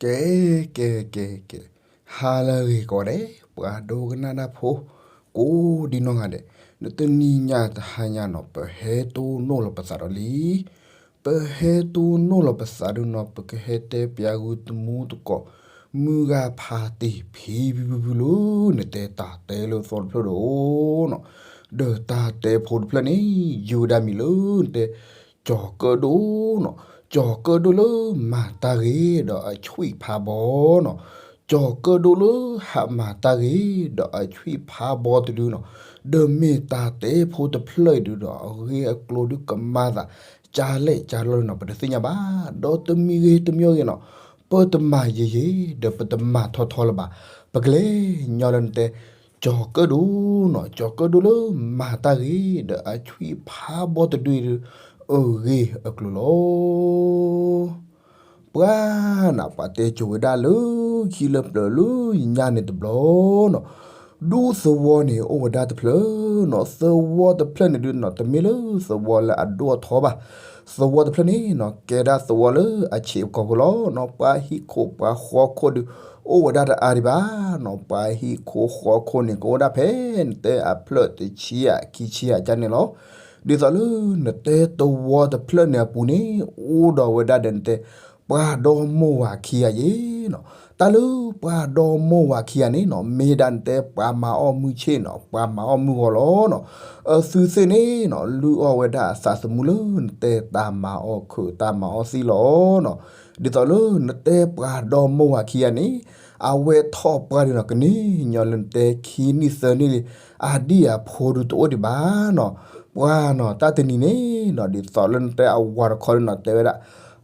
ကဲ ကဲ ကဲ ကဲ, ဟါလၢအဂ့ၤကိးဂၤဒဲး ပှၤဒိကနၣ်တၢ်ဖိ ကိးဒံနီၢ်ဂၤဒဲး, နတနံၤညါတဟါညါနီၤ ပဟဲတိၢ်နီၣ်လီၤပသးဒီးလံ. ပဟဲတိၢ်နီၣ်လီၤပသးဒုနီၤ ပကဟဲတဲပၠးဂုာ်တမူတကိး မုၢ်ဂၤဖးတ့ၢ်ဖံဖုဖုဖုလၢ နတဲတၢ်တဲလၢသီတဖျၢၣ်ဒီးနီၤ, ဒီးတၢ်တဲဖိတဖျၢၣ်န့ၣ် ယုၢ်ဝဲဒၣ်မံၤလၢနတဲ ကၠီၤကၢၣ်ဒိၣ်နီၤ, ကၠီၤကၢၣ်ဒိၣ်လၢမၤတၢ်ဂ့ၤဒီးအဆွံၣ်ဖးဘီနီၤ, ကၠီၤကၢၣ်ဒိၣ်လၢဟးမၤတၢ်ဂ့ၤဒီးအဆွံၣ်ဖးဘီတဒုနီၤ, ဒီးမ့ၢ်တၢ်တဲဖိတဖျၢၣ်အံၤဒုဒီး အဂ့ၢ်အကျိၤဒုကမၤသး ကၢ်လဲၣ်ကၢ်လီၢ်လံနီၤ ပတသ့ၣ်ညါဘၣ်, ဒီးတမံၤဂ့ၤတမံၤဂ့ၤနီၤ, ပတမၤယံာ်ယံာ် ဒီးပတမၤထီထီလၢၤဘၣ်, ပကလဲၤညီလၢနတဲ ကၠီၤကၢၣ်ဒိၣ်နီၤ, ကၠီၤကၢၣ်ဒိၣ်လၢမၤတၢ်ဂ့ၤ ဒီးအဆွံၣ်ဖးဘီတဒုအံၤဒု အဂ့ၢ်အကျိၤလီၤ. ပှၤနီၤ ပှၤတဲကိၤဝဲဒၣ်လၢခံလၢပျၢၤလၢညါန့ၣ်တဘျီနီၤ, ဒူသဝီန့ၣ်အိၣ်ဝဲဒၣ်တဖျၢၣ်နီၤ, သဝီတဖျၢၣ်န့ၣ်ဒုနီၤ တမ့ၢ်လၢသဝီလၢအဒိၣ်အထီဘၣ်, သဝီတဖျၢၣ်န့ၣ်နီၤ ကဲဒၣ်သဝီလၢအဆံးအကီၢ်ဖိလီၤနီၤ, ပှၤဟံၣ်ခိၣ်ပှၤဃီခိၣ်ဒု အိၣ်ဝဲဒၣ်တအါဒံးဘၣ်နီၤ, ပှၤဟံၣ်ခိၣ်ဃီခိၣ်န့ၣ် ကအိၣ်ဒၣ်ဖဲနတဲအဖျၢၣ်တဆံယဲၢ်ခံဆံယဲၢ်ကန့ၣ်လီၤ. ဒ်သိးလၢနတဲသဝီတဖျၢၣ်န့ၣ်အပူၤန့ၣ် အိၣ်ဒီးဝဲဒၣ်ဒီးနတဲ ပှၤဒီမိၢ်ဝၤခံဂၤယဲနီၤ, တၢ်လၢပှၤဒီမိၢ်ဝၤခံဂၤန့ၣ်နီၤ မ့ၢ်ဒၣ်နတဲပှၤမၤအီၣ်မုၢ်ဆ့ၣ်နီၤ ပှၤမၤအီၣ်မုၢ်ဂီၤလီၤနီၤ, အသုသ့ၣ်န့ၣ်နီၤ လုၢ်အီၣ်ဝဲဒၣ်အသးသမူလၢနတဲတၢ်မၤအီၣ်ခုးတၢ်မၤအီၣ်သံလီၤနီၤ, ဒ်သိးလၢနတဲပှၤဒီမိၢ်ဝၤခံဂၤန့ၣ် အဝဲထီၣ်ပှၢ်ဒုနီၤ ကနံၣ်ညီလၢနတဲခံနံၣ်သၢနံၣ်လံ အဒံၣ်အဖိဒုတအိၣ်ဒံးဘၣ်နီၤ, ပှၤနီၤ တၢ်တနံၤန့ၣ်နီၤ ဒ်သိးလၢနတဲအဝၤတခီဒုနီၤ တဲဝဲဒၣ်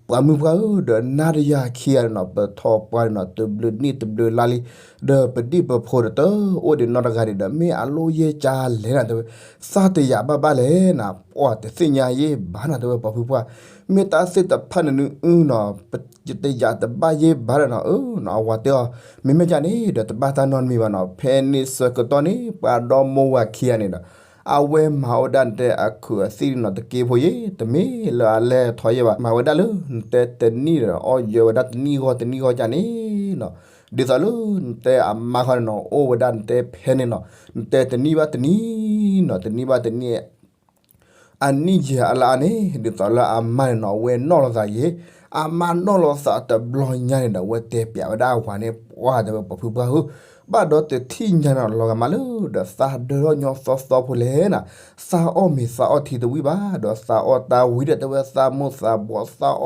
ပှၤမုၢ်ပှၢ်ဧၢ ဒီးနၤဒီးယၤခံဂၤန့ၣ်နီၤ ပထီၣ်ပှၢ်ဒုနီၤ တဘျုးနံၣ်တဘျုးလါလံ, ဒီးပဒံၣ်ပဖိဒီးတအိၣ်ဒံးနီတဂၤဒံးဒီး မ့ၢ်အလိၣ်ယဲၢ်ကၢ်လဲၣ်နၤ တဲဝဲ, သးတယာ်ဘၣ်ဘၣ်လဲၣ်နၤ, ပှၤတသ့ၣ်ညါယဲၢ်ဘၣ်နၤ တဲဝဲ ပှၤဖုပှၢ်, မ့ၢ်တၢ်သ့ၣ်တဖၣ်န့ၣ်နအုနီၤ ယတယာ်တဘၣ်ယဲၢ်ဘၣ်ဒီးနီၤ အၢနီၤ အဝၤတဲအီၤ မ့မ့ၢ်ကၢ်န့ၣ်ဒီးတဘၣ်တၢ်နီတမံၤဘၣ်နီၤ, ဖဲန့ၣ်ဆၢကတီၢ်န့ၣ် ပှၤဒီမိၢ်ဝၤခံဂၤန့ၣ်ဒီး အဝဲမၤဝဲဒၣ်နတဲအခုးအသံၣ်နီၤ တက့ဖိယဲၢ် တမ့ၢ်လၢအလဲၤထီၣ်ယဲၢ်ဘၣ်, မၤဝဲဒၣ်လၢ နတဲတနံၣ်ဒီးအီၣ်ယဲၢ်ဝဲဒၣ်တနံၣ်ဂီၢ်တနံၣ်ဂီၢ်ကၢ်န့ၣ်နီၤ, ဒ်သိးလၢနတဲအမါခီန့ၣ်နီၤ အိၣ်ဝဲဒၣ်နတဲဖဲန့ၣ်နီၤ, နတဲတနံၣ်ဘၣ်တနံၣ်နီၤ တနံၣ်ဘၣ်တနံၣ် အနံၣ်ယဲၢ်အလါန့ၣ် ဒ်သိးလၢအမါန့ၣ်နီၤ အဝဲနီၣ်လီၤသးယဲၢ်, အမါနီၣ်လီၤသးတဘျီညါန့ၣ်ဒီး အဝဲတဲပျးဝဲဒၣ်အဝၤန့ၣ် ပှၤတဲဝဲ ပှၤဖုပှၢ်ဧၢ, ဘၣ်ဒီးတထံၣ်ညါန့ၣ် လီၤဂာ်မးလၢ ဒီးသးဒၢထီၣ်ညီသီသီဖိလဲၣ်နၤ, သးအီၣ်မ့ၤသးအီၣ်ထံတဝံၣ်ဘၣ်, ဒီးသးအီၣ်တၢ်ဝံၤဒီးတဲဝဲသးမူသးဘှီး,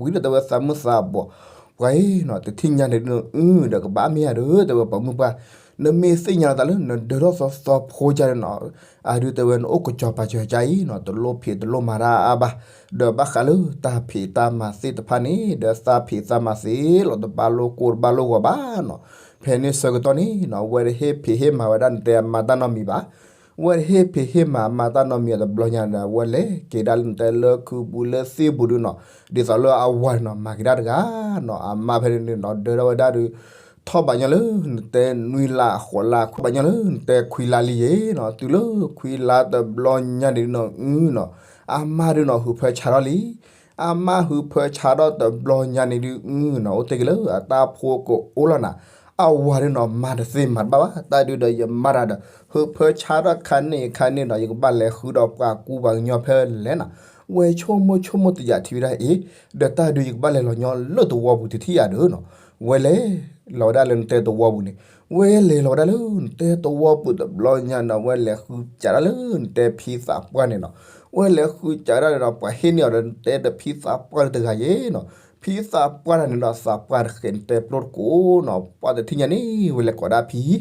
သးအီၣ်တၢ်ဝံၤဒီးတဲဝဲသးမူသးဘှီး, ပှၤအံၤနီၤ တထံၣ်ညါန့ၣ်ဒုနီၤ အုဒီးကဘၣ်မ့ၢ်ယၤဒီး တဲဝဲပှၤမုၢ်ပှၢ်, နမ့ၢ်သ့ၣ်ညါလီၤသးလၢ နဒၢထီၣ်သီသီဖိကၢ်န့ၣ်နီၤ အဒုတဲဝဲ နအိၣ်ကစီၤပၤစၢၤကၢ်အံၤနီၤ တလိၣ်ဖံးတလိၣ်မၤတၢ်အါဘၣ်, ဒီးဘၣ်ဃးလၢတၢ်ဖံးတၢ်မၤသ့ၣ်တဖၣ်န့ၣ် ဒီးသးဖံးသးမၤသ့လီၤ တဘၣ်လိၣ်ကိၢ်တဘၣ်လိၣ်ဂီၤဘၣ်နီၤ, ဖဲန့ၣ်ဆၢကတီၢ်န့ၣ်နီၤ ဝဲတဟ့ၣ်ဖံးဟ့ၣ်မၤဝဲဒၣ်နတဲအမါတၢ်နီတမံၤဘၣ်, ဝဲတဟ့ၣ်ဖံးဟ့ၣ်မၤအမါတၢ်နီတမံၤအတဘျီညါဒီး ဝဲလဲၤက့ၤဒၣ်လၢနတဲလၢခုပူၤလၢသ့ၣ်ပူၤဒုနီၤ, ဒ်သိးလၢအဝၤန့ၣ်နီၤ မၤက့ၤဒၣ်တဂၤနီၤ အမါဖဲန့ၣ်နီၤ ဒၢထီၣ်ဝဲဒၣ်ဒု ထီၣ်ဘၣ်ညီလၢနတဲနွံလါဃိးလါ ခွံဘၣ်ညီလၢနတဲခွံလါလံယဲနီၤ, တုၤလၢခွံလါတဘျီညါန့ၣ်နီၤ အုနီၤ အမါဒုနီၤ ဟုးဖၢဆါထီၣ်လံ, အမါဟုးဖၢဆါထီၣ်တဘျီညါန့ၣ်ဒု အုနီၤ အိၣ်တ့ၢ်က့ၤလၢအတၢ်ဖိကအိၣ်လီၤနၤ, အဝၤဒုနီၤ မၤတသ့မၤတဘၣ်ဘၣ်, တၢ်ဒုဒီးယမါတၢ်ဒီး ဟုးဖၢဆါထီၣ်ခါန့ၣ်ခါန့ၣ်ဒီး ယကဘၣ်လဲၤဃုဒီးပှၤကူပှၤကညီဖဲလဲၣ်နၤ, ဝဲဆိကမိၣ်ဆိကမိၣ်တယာ်ထံဝဲဒၣ်အံၤ, ဒီးတၢ်ဒုယကဘၣ်လဲၤလီၤညီလၢသဝီပူၤတထံၣ်ယၤဒီးနီၤ, ဝဲလဲၤလီၤဝဲဒၣ်လၢနတဲသဝီပူၤတဘျီညါနီၤ ဝဲလဲၤဃုစးဒၣ်လၢနတဲဖံသးပှၢ်န့ၣ်နီၤ, ဝဲလဲၤဃုစးဒၣ်န့ၣ်ဒီး ပှၤဟ့ၣ်န့ၢ်အီၤဒီးနတဲဒီးဖံသးပှၢ်တဂၤယဲနီၤ, ဖံသးပှၢ်တဂၤန့ၣ်ဒီးသးပှၢ်တဃဲးနတဲပျိတကိးနီၤ, ပှၤတထံၣ်ညါန့ၣ် ဝဲလဲၤကိးဒၣ်ဖံ, အၢ ဖံဧ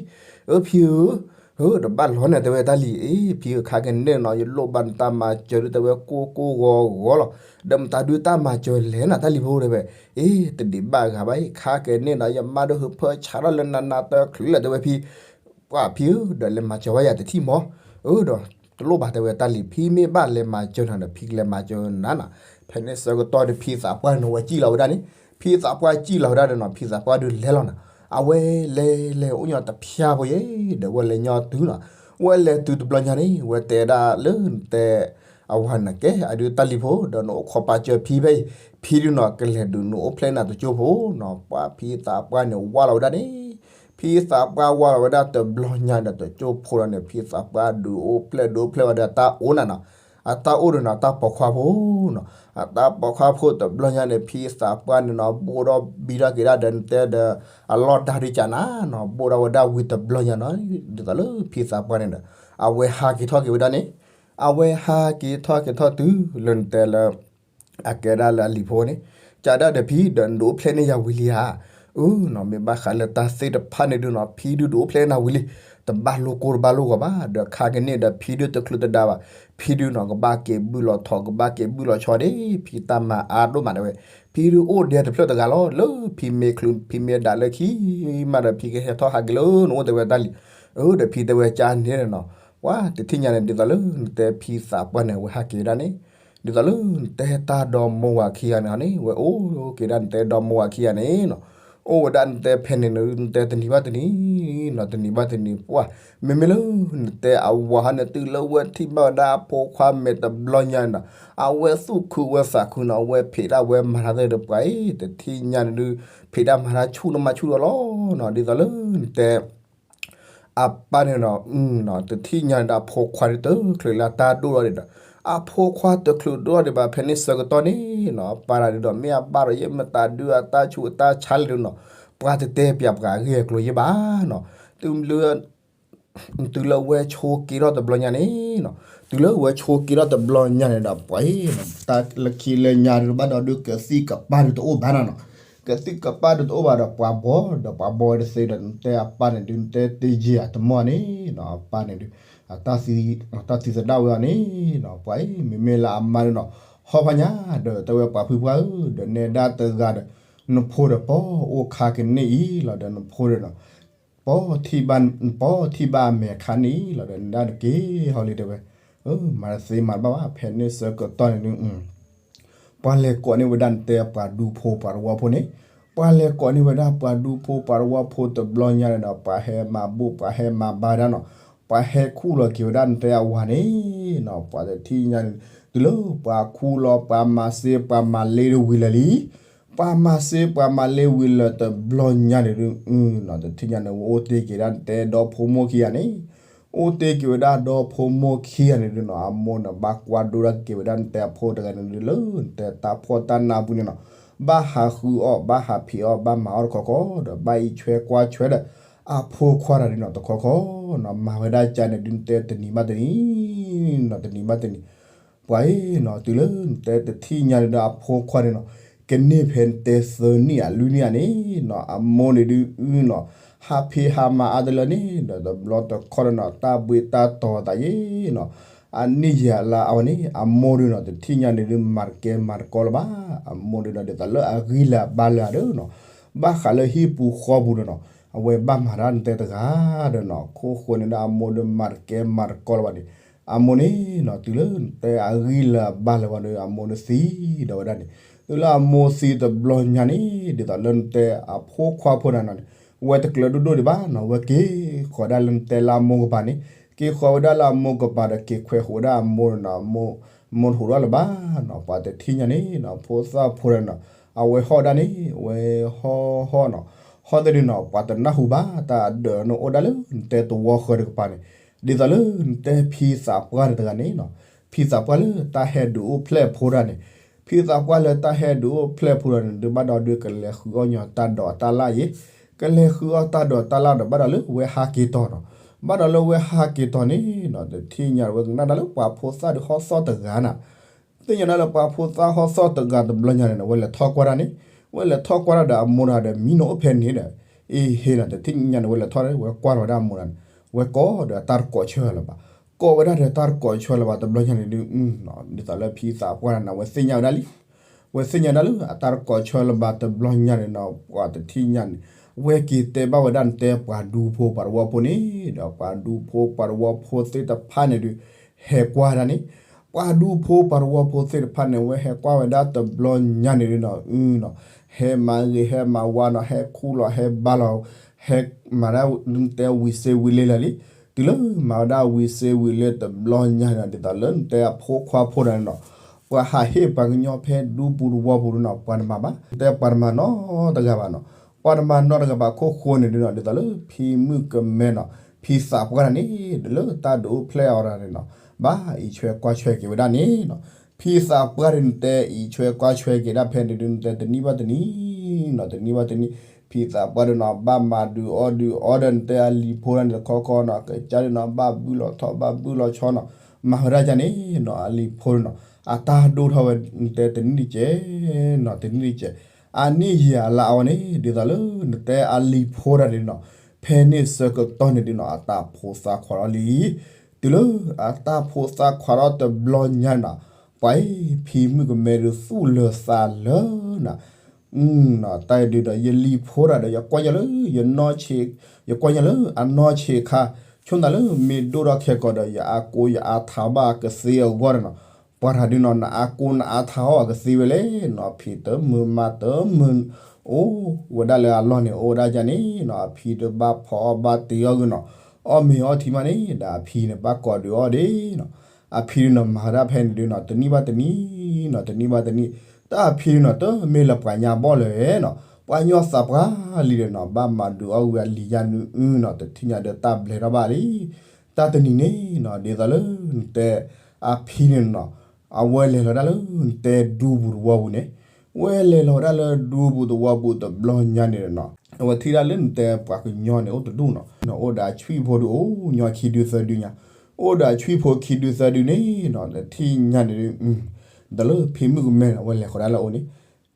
ၢ, ဧၢ တဘၣ်လီၤန့ၣ် တဲဝဲတၢ်လံၤ, အ့ ဖံဧၢ ခါကန့ၣ်နီၤ ယလိၣ်ဘၣ်နတၢ်မၤစၢၤဒု တဲဝဲကိၢ်ကိၢ်ဂီၤဂီၤလီၤ, ဒီးမတၤဒုတၢ်မၤစၢၤလဲၣ်နၤ တၢ်လံၤဖိ တဲဝဲ, အ့ တဒံးဘၣ်ဂၤဘၣ်အံၤ ခါကန့ၣ်နီၤ ယမါဒုဟုးဖၢဆါထီၣ်လၢနးနးတချုးလၢၤ တဲဝဲဖံ, ပှၤဖံဧၢ ဒီးလဲၤမၤစၢၤဝဲယၤတထံၣ်မီၤ, အၢ ဒီးတလိၣ်ဘၣ် တဲဝဲတၢ်လံၤ ဖံမ့ၢ်ဘၣ်လဲၤမၤစၢၤနၤဒီး ဖံကလဲၤမၤစၢၤနၤနီၤ, ဖဲန့ၣ်ဆၢကတီၢ်ဒု ဖံသးပှၢ်န့ၣ် ဝဲစံၣ်လီၤဝဲဒၣ်န့ၣ်, ဖံသးပှၢ်စံၣ်လီၤဝဲဒၣ်ဒီးနီၤ ဖံသးပှၢ်ဒုလဲၤလီၤနီၤ, အဝဲလဲၤလဲၤအိၣ်ညီတဖျၢၣ်ဖိယဲ, ဒီးဝဲလဲၤညီတုၤနီၤ, ဝဲလဲၤတုၤတဘျီညါန့ၣ် ဝဲတဲဒၣ်လၢနတဲ အဝၤန့ၣ်ကဲ အဒုးတၢ်လံၤဖိ ဒီးနအိၣ်ခိးပာ်စၢၤဖံဖဲအံၤ, ဖံဒုးနီၤ ကလဲၤဒုးနအိၣ်ဖျဲၣ်နၤတကၠိဖိနီၤ. ပှၤဖံသးပှၢ်န့ၣ် ဝၢ်လီၤဝဲဒၣ်န့ၣ်, ဖံသးပှၢ်ဝၢ်လီၤဝဲဒၣ်တဘျီညါဒီး တကၠိဖိဒီးန့ၣ် ဖံသးပှၢ်ဒုးအိၣ်ဖျဲၣ်ဒုးအိၣ်ဖျဲၣ်ဝဲဒီး တၢ်အိၣ်နၤနီၤ, အတၢ်အိၣ်ဒီးနီၤ တၢ်ပိာ်ခွါဖိနီၤ, အတၢ်ပိာ်ခွါဖိတဘျီညါန့ၣ် ဖံသးပှၢ်န့ၣ်နီၤ ဘိၣ်ဒီးဘံထီၣ်က့ၤဒၣ်ဒီး နတဲဒီး အလီၢ်ဒါဒုးကနၤနီၤ, ဘိၣ်ဒီးဝဲဒၣ်ဝံၤတဘျီညါနီၤ, ဒ်သိးလၢဖံသးပှၢ်န့ၣ်ဒီး အဝဲဟးက့ၤထီၣ်က့ၤဝဲဒၣ်န့ၣ်, အဝဲဟးက့ၤထီၣ်က့ၤထီၣ်တုၤလၢနတဲလၢ အကဲဒၣ်လၢအလံၤဖိန့ၣ်, ကးဒၣ်ဒီးဖံဒီး နဒုးအိၣ်ဖျဲၣ်န့ၢ်ယၤဝံၤလံဧါ. အၢနီၤ မ့ၢ်ဘၣ်ဃးလၢတၢ်သ့ၣ်တဖၣ်န့ၣ်ဒုးနီၤ ဖံဒုးဒုးအိၣ်ဖျဲၣ်နၤဝံၤလံ, တဘၣ်လိာ်ကိၢ်တဘၣ်လိာ်ဂီၤဘၣ်, ဒီးခါကန့ၢ်ဒီးဖံဒုးတချုးတဒါဘၣ်, ဖံဒုးနီၤ ကဘၣ်က့ၤဘုၣ်လီၤထိး ကဘၣ်က့ၤဘုၣ်လီၤဆီဒၣ်, ဖံတၢ်မၤအါဒိၣ်မးတဲဝဲ, ဖံဒုးအိၣ်ဒဲတဖျၢၣ်တဂၤလီၤ, လၢဖံမ့ၢ်ချုး ဖံမ့ၢ်ဒၣ်လၢခံမးဒီး ဖံကဟဲထီၣ်ဟးက့ၤလၢနအိၣ်တဲဝဲတၢ်လံၤ, အၢဒီးဖံတဲဝဲကန့ၣ်နီၤ, ပှၤတထံၣ်ညါန့ၣ် ဒ်သိးလၢနတဲဖံသးပှၢ်န့ၣ် အဝဲဟးက့ၤဝဲဒၣ်န့ၣ်, ဒ်သိးလၢနတဲတၢ်ဒီမိၢ်ဝၤခံဂၤန့ၣ်ဟီန့ၣ် ဝဲအိၣ်က့ၤဒၣ်နတဲဒီမိၢ်ဝၤခံဂၤန့ၣ်နီၤ, အိၣ်ဝဲဒၣ်နတဲဖဲန့ၣ် နတဲတနံၤဘၣ်တနံၤနီၤ တနံၤဘၣ်တနံၤ ပှၤ မ့မ့ၢ်လၢနတဲအဝၤဟီန့ၣ် တုၤလၢဝဲထံၣ်ဘၣ်ဝဲဒၣ်အဖိခွါမဲာ်တဘျီညါန့ၣ်နီၤ, အဝဲသူၣ်ခုဝဲသးခုနီၤ အဝဲဖံးတၢ်ဝဲမၤတၢ်သ့ၣ်ဒီးပှၤအံၤ တထံၣ်ညါန့ၣ်ဒုး ဖံးတၢ်မၤတၢ်ဆူၣ်နီၤမၤဆူၣ်ဒီးလီၤနီၤ, ဒ်သိးလၢနတဲ အပၢ်န့ၣ်ဒီး တထံၣ်ညါန့ၣ်ဒီး အဖိခွါဒုးတချုးလၢတၢ်ဒိၣ်လီၤဒီး အဖိခွါတချုးဒိၣ်လီၤဒံးဘၣ် ဖဲန့ၣ်ဆၢကတီၢ်န့ၣ်နီၤ ပၢ်တၢ်ဒုးဒီး မ့ၢ်အဘၣ်ဒီး ယဲမတၤဒုးအတၢ်ဆူးအတၢ်ဆါလဲၣ်ဒုးနီၤ ပှၤတတဲပၠးပှၤအဂ့ၢ်အကျိၤယဲဘၣ်နီၤ, တုၤလၢ တုၤလၢဝဲဆိက့ၤထီၣ်တဘျီညါန့ၣ်နီၤ, တုၤလၢဝဲဆိက့ၤထီၣ်တဘျီညါန့ၣ်ဒီး ပှၤအံၤ တၢ်လၢခံလၢညါဒုးဘၣ်ဒီးဒုး ကသံၣ်ကပၢ်ဒုးတအိၣ်ဘၣ်နီၤ, ကသံၣ်ကပၢ်ဒုးတအိၣ်ဘၣ်ဒီး ပှၤဘီဒီးပှၤဘီဝဲတသ့ဒီး နတဲအပၢ်န့ၣ်ဒုး နတဲတယံာ်အတမီၢ်န့ၣ်နီၤ အပၢ်န့ၣ်ဒုး အတၢ်သံသဒၣ်ဝဲအီၤန့ၣ်နီၤ ပှၤအံၤ မ့မ့ၢ်လၢအမါဒုးနီၤ ဟီၣ်ဖးညါဒီး တဲဝဲပှၤဖုပှၢ်ဧၢ ဒီးနဲဒၣ်တဂၤဒီး နဖိဒီးပီၢ်အိၣ်ခါကန့ၢ်အံၤလီၤဒီး နဖိဒီးနီၤ ပီၢ်ထံၣ်ဘၣ် ပီၢ်ထံၣ်ဘၣ်အမဲာ်ခါန့ၢ်အံၤလီၤဒီး နဒၣ်တက့ၢ်ဟီလံတဲဝဲ, မၤတသ့မၤတဘၣ်ဘၣ် ဖဲန့ၣ်ဆၢကတီၢ်န့ၣ်ဒုး ပှၤလဲၤကိးန့ၢ်ဝဲဒၣ်နတဲပှၤဒူဖိပှၤတဝီဖိန့ၣ်, ပှၤလဲၤကိးန့ၢ်ဝဲဒၣ်ပှၤဒူဖိပှၤတဝီဖိတဘျီညါန့ၣ်ဒီး ပှၤဟဲမၤဘူၣ် ပှၤဟဲမၤဘါဒၣ်နီၤ, ပှၤဟဲခူၣ်လီၤက့ၤဝဲဒၣ်နတဲအဝၤန့ၣ်နီၤ, ပှၤတထံၣ်ညါန့ၣ် တုၤလၢပှၤခူၣ်လီၤ ပှၤမၤစ့ ပှၤမၤလ့ဒၣ်ဝံၤလၢာ်လံ, ပှၤမၤစ့ ပှှၤမၤလ့ဝံၤလၢာ်တဘျီညါန့ၣ်ဒုး နီၤ တထံၣ်ညါန့ၣ် ဝဲအိၣ်တ့ၢ်က့ၤဒၣ်နတဲဒီဖိမိၢ်ခံဂၤန့ၣ် အိၣ်တ့ၢ်က့ၤဝဲဒၣ်ဒီဖိမိၢ်ခံဂၤန့ၣ်ဒုးနီၤ, အမိၢ်န့ၣ် ဘၣ်ကွၢ်ဒိဒၣ်က့ၤဝဲဒၣ်နတဲအဖိတဂၤန့ၣ်ဒုး လၢနတဲတၢ်ဖှီၣ်တၢ်နါပူၤန့ၣ်နီၤ, ဘၣ်ဟးဃုအီၣ် ဘၣ်ဟးဖံးအီၣ် ဘၣ်မၤအီၣ်တခီခီဒီး ဘၣ်အံးဆွဲကွၢ်ဆွဲဒီး အဖိခွါတဂၤန့ၣ်နီၤ တခီခီနီၤ, မၤဝဲဒၣ်ကန့ၣ်ဒုး နတဲတနံၤဘၣ်တနံၤနီၤ တနံၤဘၣ်တနံၤ ပှၤအံၤနီၤ တုၤလၢနတဲတထံၣ်ညါန့ၣ်ဒီး အဖိခွါန့ၣ်နီၤ ကန့ၢ်ဖဲနတဲသၢနံၣ်ဧါလွံၢ်နံၣ်ဧါန့ၣ်နီၤ, အမိၢ်န့ၣ်ဒုးနီၤ ဟးဖံးဟးမၤအါတလၢန့ၣ်ဒီး တဘျီတခီၣ်ဒီးနီၤ တၢ်ဘှံးတၢ်တီၤသးယ့နီၤ, အနံၣ်ယံာ်အလါအဝဲန့ၣ် အမိၢ်ဒုးနီၤ တထံၣ်ညါန့ၣ်ဒုး မၤတကဲမၤတကီလၢၤဘၣ်, အမိၢ်ဒုးနီၤ ဒ်သိးလၢအဂံၢ်လၢာ်အဘါလၢာ်ဧါဒီးနီၤ, ဘၣ်ဃးလၢဟံၣ်ပူၤဃီပူၤဒီးနီၤ အဝဲဘၣ်မၤတၢ်နတဲတဂၤဒီးနီၤ ခိၣ်ဃိန့ၣ်ဒီး အမိၢ်ဒုးမၤတကဲမၤတကီလၢၤဘၣ်န့ၣ်, အမိၢ်န့ၣ်နီၤ တုၤလၢနတဲအဂံၢ်လၢာ်အဘါလၢာ်ဝံၤဒီး အမိၢ်န့ၣ်သံဒီးဝဲဒၣ်န့ၣ်, တုၤလၢအမိၢ်သံတဘျီညါန့ၣ် ဒ်သိးလၢနတဲအဖိခွါဖိန့ၣ်နီၤ ဝဲတကျၢၤဒိၣ်ဒိၣ်ဒံးဘၣ်နီၤ, ဝဲက့ၤဃီၤဒၣ်လၢနတဲလၢအမိၢ်ကပၤန့ၣ်, က့ၤဃီၤဝဲဒၣ်လၢအမိၢ်ကပၤဒီး က့ၤခွဲးဃိးဝဲဒၣ်အမိၢ်နီၤ, အမိၢ် မိၢ်တဟူးထီၣ်လၢၤဘၣ်နီၤ, ပှၤတထံၣ်ညါန့ၣ်နီၤ ဖိသၣ်ဖိဒီးနီၤ အဝဲဟီၣ်ဒၣ်န့ၣ် ဝဲဟီၣ်ဟီၣ်နီၤ, ဟီၣ်သ့ၣ်ဒုးနီၤ ပှၤတနၢ်ဟူဘၣ် တၢ်အဒၢးန့ၣ်အိၣ်ဒၣ်လၢနတဲသဝီဃၢၤတကပၤန့ၣ်, ဒ်သိးလၢနတဲဖံသးပှၢ်န့ၣ်တဂၤန့ၣ်နီၤ, ဖံသးပှၢ်လၢတၢ်ဟဲဒုးအိၣ်ဖျဲၣ်ဖိတဂၤန့ၣ်, ဖံသးပှၢ်လၢတၢ်ဟဲဒုးအိၣ်ဖျဲၣ်ဖိတဂၤန့ၣ် ဒုးဘၣ်ဒီးဒုးကလဲၤဃုအီၣ်ညီတၢ်ဒိးတၢ်လၣ်ယ့, ကလဲၤဃုအီၣ်တၢ်ဒိးတၢ်လၣ်ဒီး ဘၣ်ဒီးလၢဝဲဟးက့ၤတီၤနီၤ, ဘၣ်ဒီးလၢဝဲဟးက့ၤတီၤန့ၣ်နီၤ တထံၣ်ညါဝဲကနၣ်ဒၣ်လၢပှၤဖိသၣ်ဒုးဟီၣ်သီၣ်တဂၤနီၤ သ့ၣ်ညါဒၣ်လၢပှၤဖိသၣ်ဟီၣ်သီၣ်တဂၤတဘျီညါန့ၣ်နီၤ ဝဲလဲၤထီၣ်ကွၢ်တၢ်န့ၣ်, ဝဲလဲၤထီၣ်ကွၢ်တၢ်ဒီးအမိၢ်တဂၤဒီး မံနီၤအိၣ်ဖဲန့ၣ်ဒီး, အ့ဟ့နီၤ တထံၣ်ညါန့ၣ် ဝဲလဲၤထီၣ်န့ၣ် ဝဲကွၢ်လီၤဝဲဒၣ်အမိၢ်တဂၤန့ၣ်, ဝဲကိးဒီးတၢ်တကိးဆၢလၢၤဘၣ်, ကိးဝဲဒၣ်ဒီးတၢ်တကိးဆၢလၢၤဘၣ်တဘျီညါန့ၣ်ဒုး ဒ်သိးလၢဖံသးပှၢ်န့ၣ်နီၤ ဝဲသ့ၣ်ညါဝဲဒၣ်လံ ဝဲသ့ၣ်ညါဒၣ်လၢအတၢ်တကိးဆၢလၢၤဘၣ်တဘျီညါန့ၣ်နီၤ ပှၤတထံၣ်ညါန့ၣ်, ဝဲက့ၤတဲဘၣ်ဝဲဒၣ်နတဲပှၤဒူဖိပှၤတဝီဖိန့ၣ်ဒီး ပှၤဒူဖိပှၤတဝီဖိသ့ၣ်တဖၣ်န့ၣ်ဒုး ဟဲကွၢ်ဒၣ်န့ၣ်, ပှၤဒူဖိပှၤတဝီဖိသ့ၣ်တဖၣ်န့ၣ် ဝဲဟဲကွၢ်ဝဲဒၣ်တဘျီညါန့ၣ်ဒုးနီၤ အုနီၤ, ဟဲမၤဂ့ၤဟဲမၤဝါနီၤ ဟဲခူၣ်လီၤဟဲဘါလီၤ, ဟဲမၤဒၣ်တဲဝံၤစ့ဝံၤလ့လၢာ်လံ တုၤလၢမၤဝဲဒၣ်ဝံၤစ့ဝံၤလၢတဘျီညါန့ၣ်နီၤ ဒ်သိးလၢနတဲအဖိခွါဖိတဂၤန့ၣ်နီၤ, ပှၤဟးဟ့ၣ်ပှၤကညီဖဲဒူပူၤသဝီပူၤန့ၣ်နီၤ ပှၤတမၤဘၣ်, နတဲပှၤတမၤနီတဂၤဘၣ်နီၤ, ပှၤတမၤနီတဂၤဘၣ်အခိၣ်ဃိန့ၣ်ဒုးနီၤ ဒ်သိးလၢဖံမုၣ်ကမဲနီၤ ဖံသးပှၢ်တဂၤန့ၣ် လၢတၢ်ဒုးအိၣ်ဖျဲၣ်အီၤတဂၤန့ၣ်နီၤ ဘၣ်အံးဆွဲကွၢ်ဆွဲက့ၤဝဲဒၣ်န့ၣ်နီၤ, ဖံသးပှၢ်ဒုးနတဲအံးဆွဲကွၢ်ဆွဲက့ၤဒၣ်ဖဲန့ၣ်ဒုး နတဲတနံၣ်ဘၣ်တနံၣ်နီၤ တနံၣ်ဘၣ်တနံၣ် ဖံသးပှၢ်ဒုးနီၤ ဘၣ်မၤဒုးအီၣ်ဒုးအီဒီး နတဲအလံၤဖိဒၣ်န့ၣ်တခီခီနီၤ ကစၢ်ဒုးနီၤ ဘၣ်ဘုၣ်လီၤထီၣ် ဘၣ်ဘုၣ်လီၤဆီနီၤ, မၤဝဲဒၣ်ကန့ၣ်နီၤ အလံၤဖိဒုးနီၤ အတၢ်ဒိၣ်ထီၣ်ဝဲ နတဲတနံၣ်တကဲးနီၤ တနံၣ်တကဲး, အနံၣ်ယံာ်အလါအီၤန့ၣ် ဒ်သိးလၢနတဲအလံၤဖိဒၣ်န့ၣ်နီၤ ဖဲန့ၣ်ဆၢကတီၢ်န့ၣ်ဒုးနီၤ အတၢ်ဖိသၣ်ခွါထီၣ်လံ တုၤလၢအတၢ်ဖိသၣ်ခွါထီၣ်တဘျီညါန့ၣ်နီၤ, ပှၤအံၤ ဖံမုၣ်ကမဲဒုးသူၣ်လၢာ်သးလၢာ်နီၤ, တၢ်အံၤဒုးဒီး ယလံၤဖိတဂၤဒီး ယကွၢ်ယၤလၢ ယနီၢ်ဆံး ယကွၢ်ယၤလၢအနီၢ်ဆံးခါ, ဆိသးလၢမ့ၢ်ဒိၣ်ထီၣ်ခဲကိာ်ဒီး ယအါကိယအါထးဘၣ်အကသ့အဂီၢ်န့ၣ်နီၤ, ပှၤတဂၤဒုးနီၤ နအါကိနအါထးအီၤအကသ့ဝဲလဲၣ်နီၤ, ဖံတမုာ်မၤတမုာ် အိၣ်ဝဲဒၣ်လၢအလီၢ်န့ၣ် အိၣ်ဝဲဒၣ်ကန့ၣ်နီၤ, အဖံဒုးဘၣ်ဖီအီၣ်ဘၣ်တ့အီၣ်ဂုာ်နီၤ, အီၣ်မ့ၤအီထံမးန့ၣ်ဒီး အဖံန့ၣ်ဘၣ်ကိးဒုးအီၣ်ဒ့နီၤ, အဖံဒုးနီၤ မၤဝဲဒၣ်ဖဲန့ၣ်ဒုးနီၤ တနံၣ်ဘၣ်တနံၣ်နီၤ တနံၣ်ဘၣ်တနံၣ်, တၢ်အဖံဒုးနီၤ တမ့ၢ်လၢပှၤညါဘီၣ်လၢၤနီၤ, ပှၤကညီသးပှၢ်လံဒီးနီၤ ဘၣ်မၤဒုးအီၣ်ဝံၤအလံၤယါနုအုနီၤ တထံၣ်ညါဒီးတၢ်ဘျဲးထီၣ်ဘၣ်လံ, တၢ်တနံၤန့ၣ်နီၤ ဒ်သိးလၢနတဲ အဖံန့ၣ်နီၤ အဝဲလဲၤလီၤဒၣ်လၢနတဲဒူပူၤသဝီပူၤန့ၣ်, ဝဲလဲၤလီၤဝဲဒၣ်လၢဒူပူၤသဝီပူၤတဘျီညါန့ၣ်နီၤ, အဝဲထံၣ်ဒၣ်လၢနတဲပှၤကညီန့ၣ် အိၣ်တဒူၣ်နီၤ, အိၣ်ဒီးအဆွံၣ်ဖိဒုးအိၣ်ညီခံဒုသၢဒုညါ, အိၣ်ဒီးအဆွံၣ်ဖိခံဒုသၢဒုန့ၣ်နီၤ တထံၣ်ညါန့ၣ်ဒုး ဒီးလၢဖံမုၣ်ကမဲန့ၣ် အဝဲလဲၤဃီၤဒၣ်လၢအအိၣ်န့ၣ်,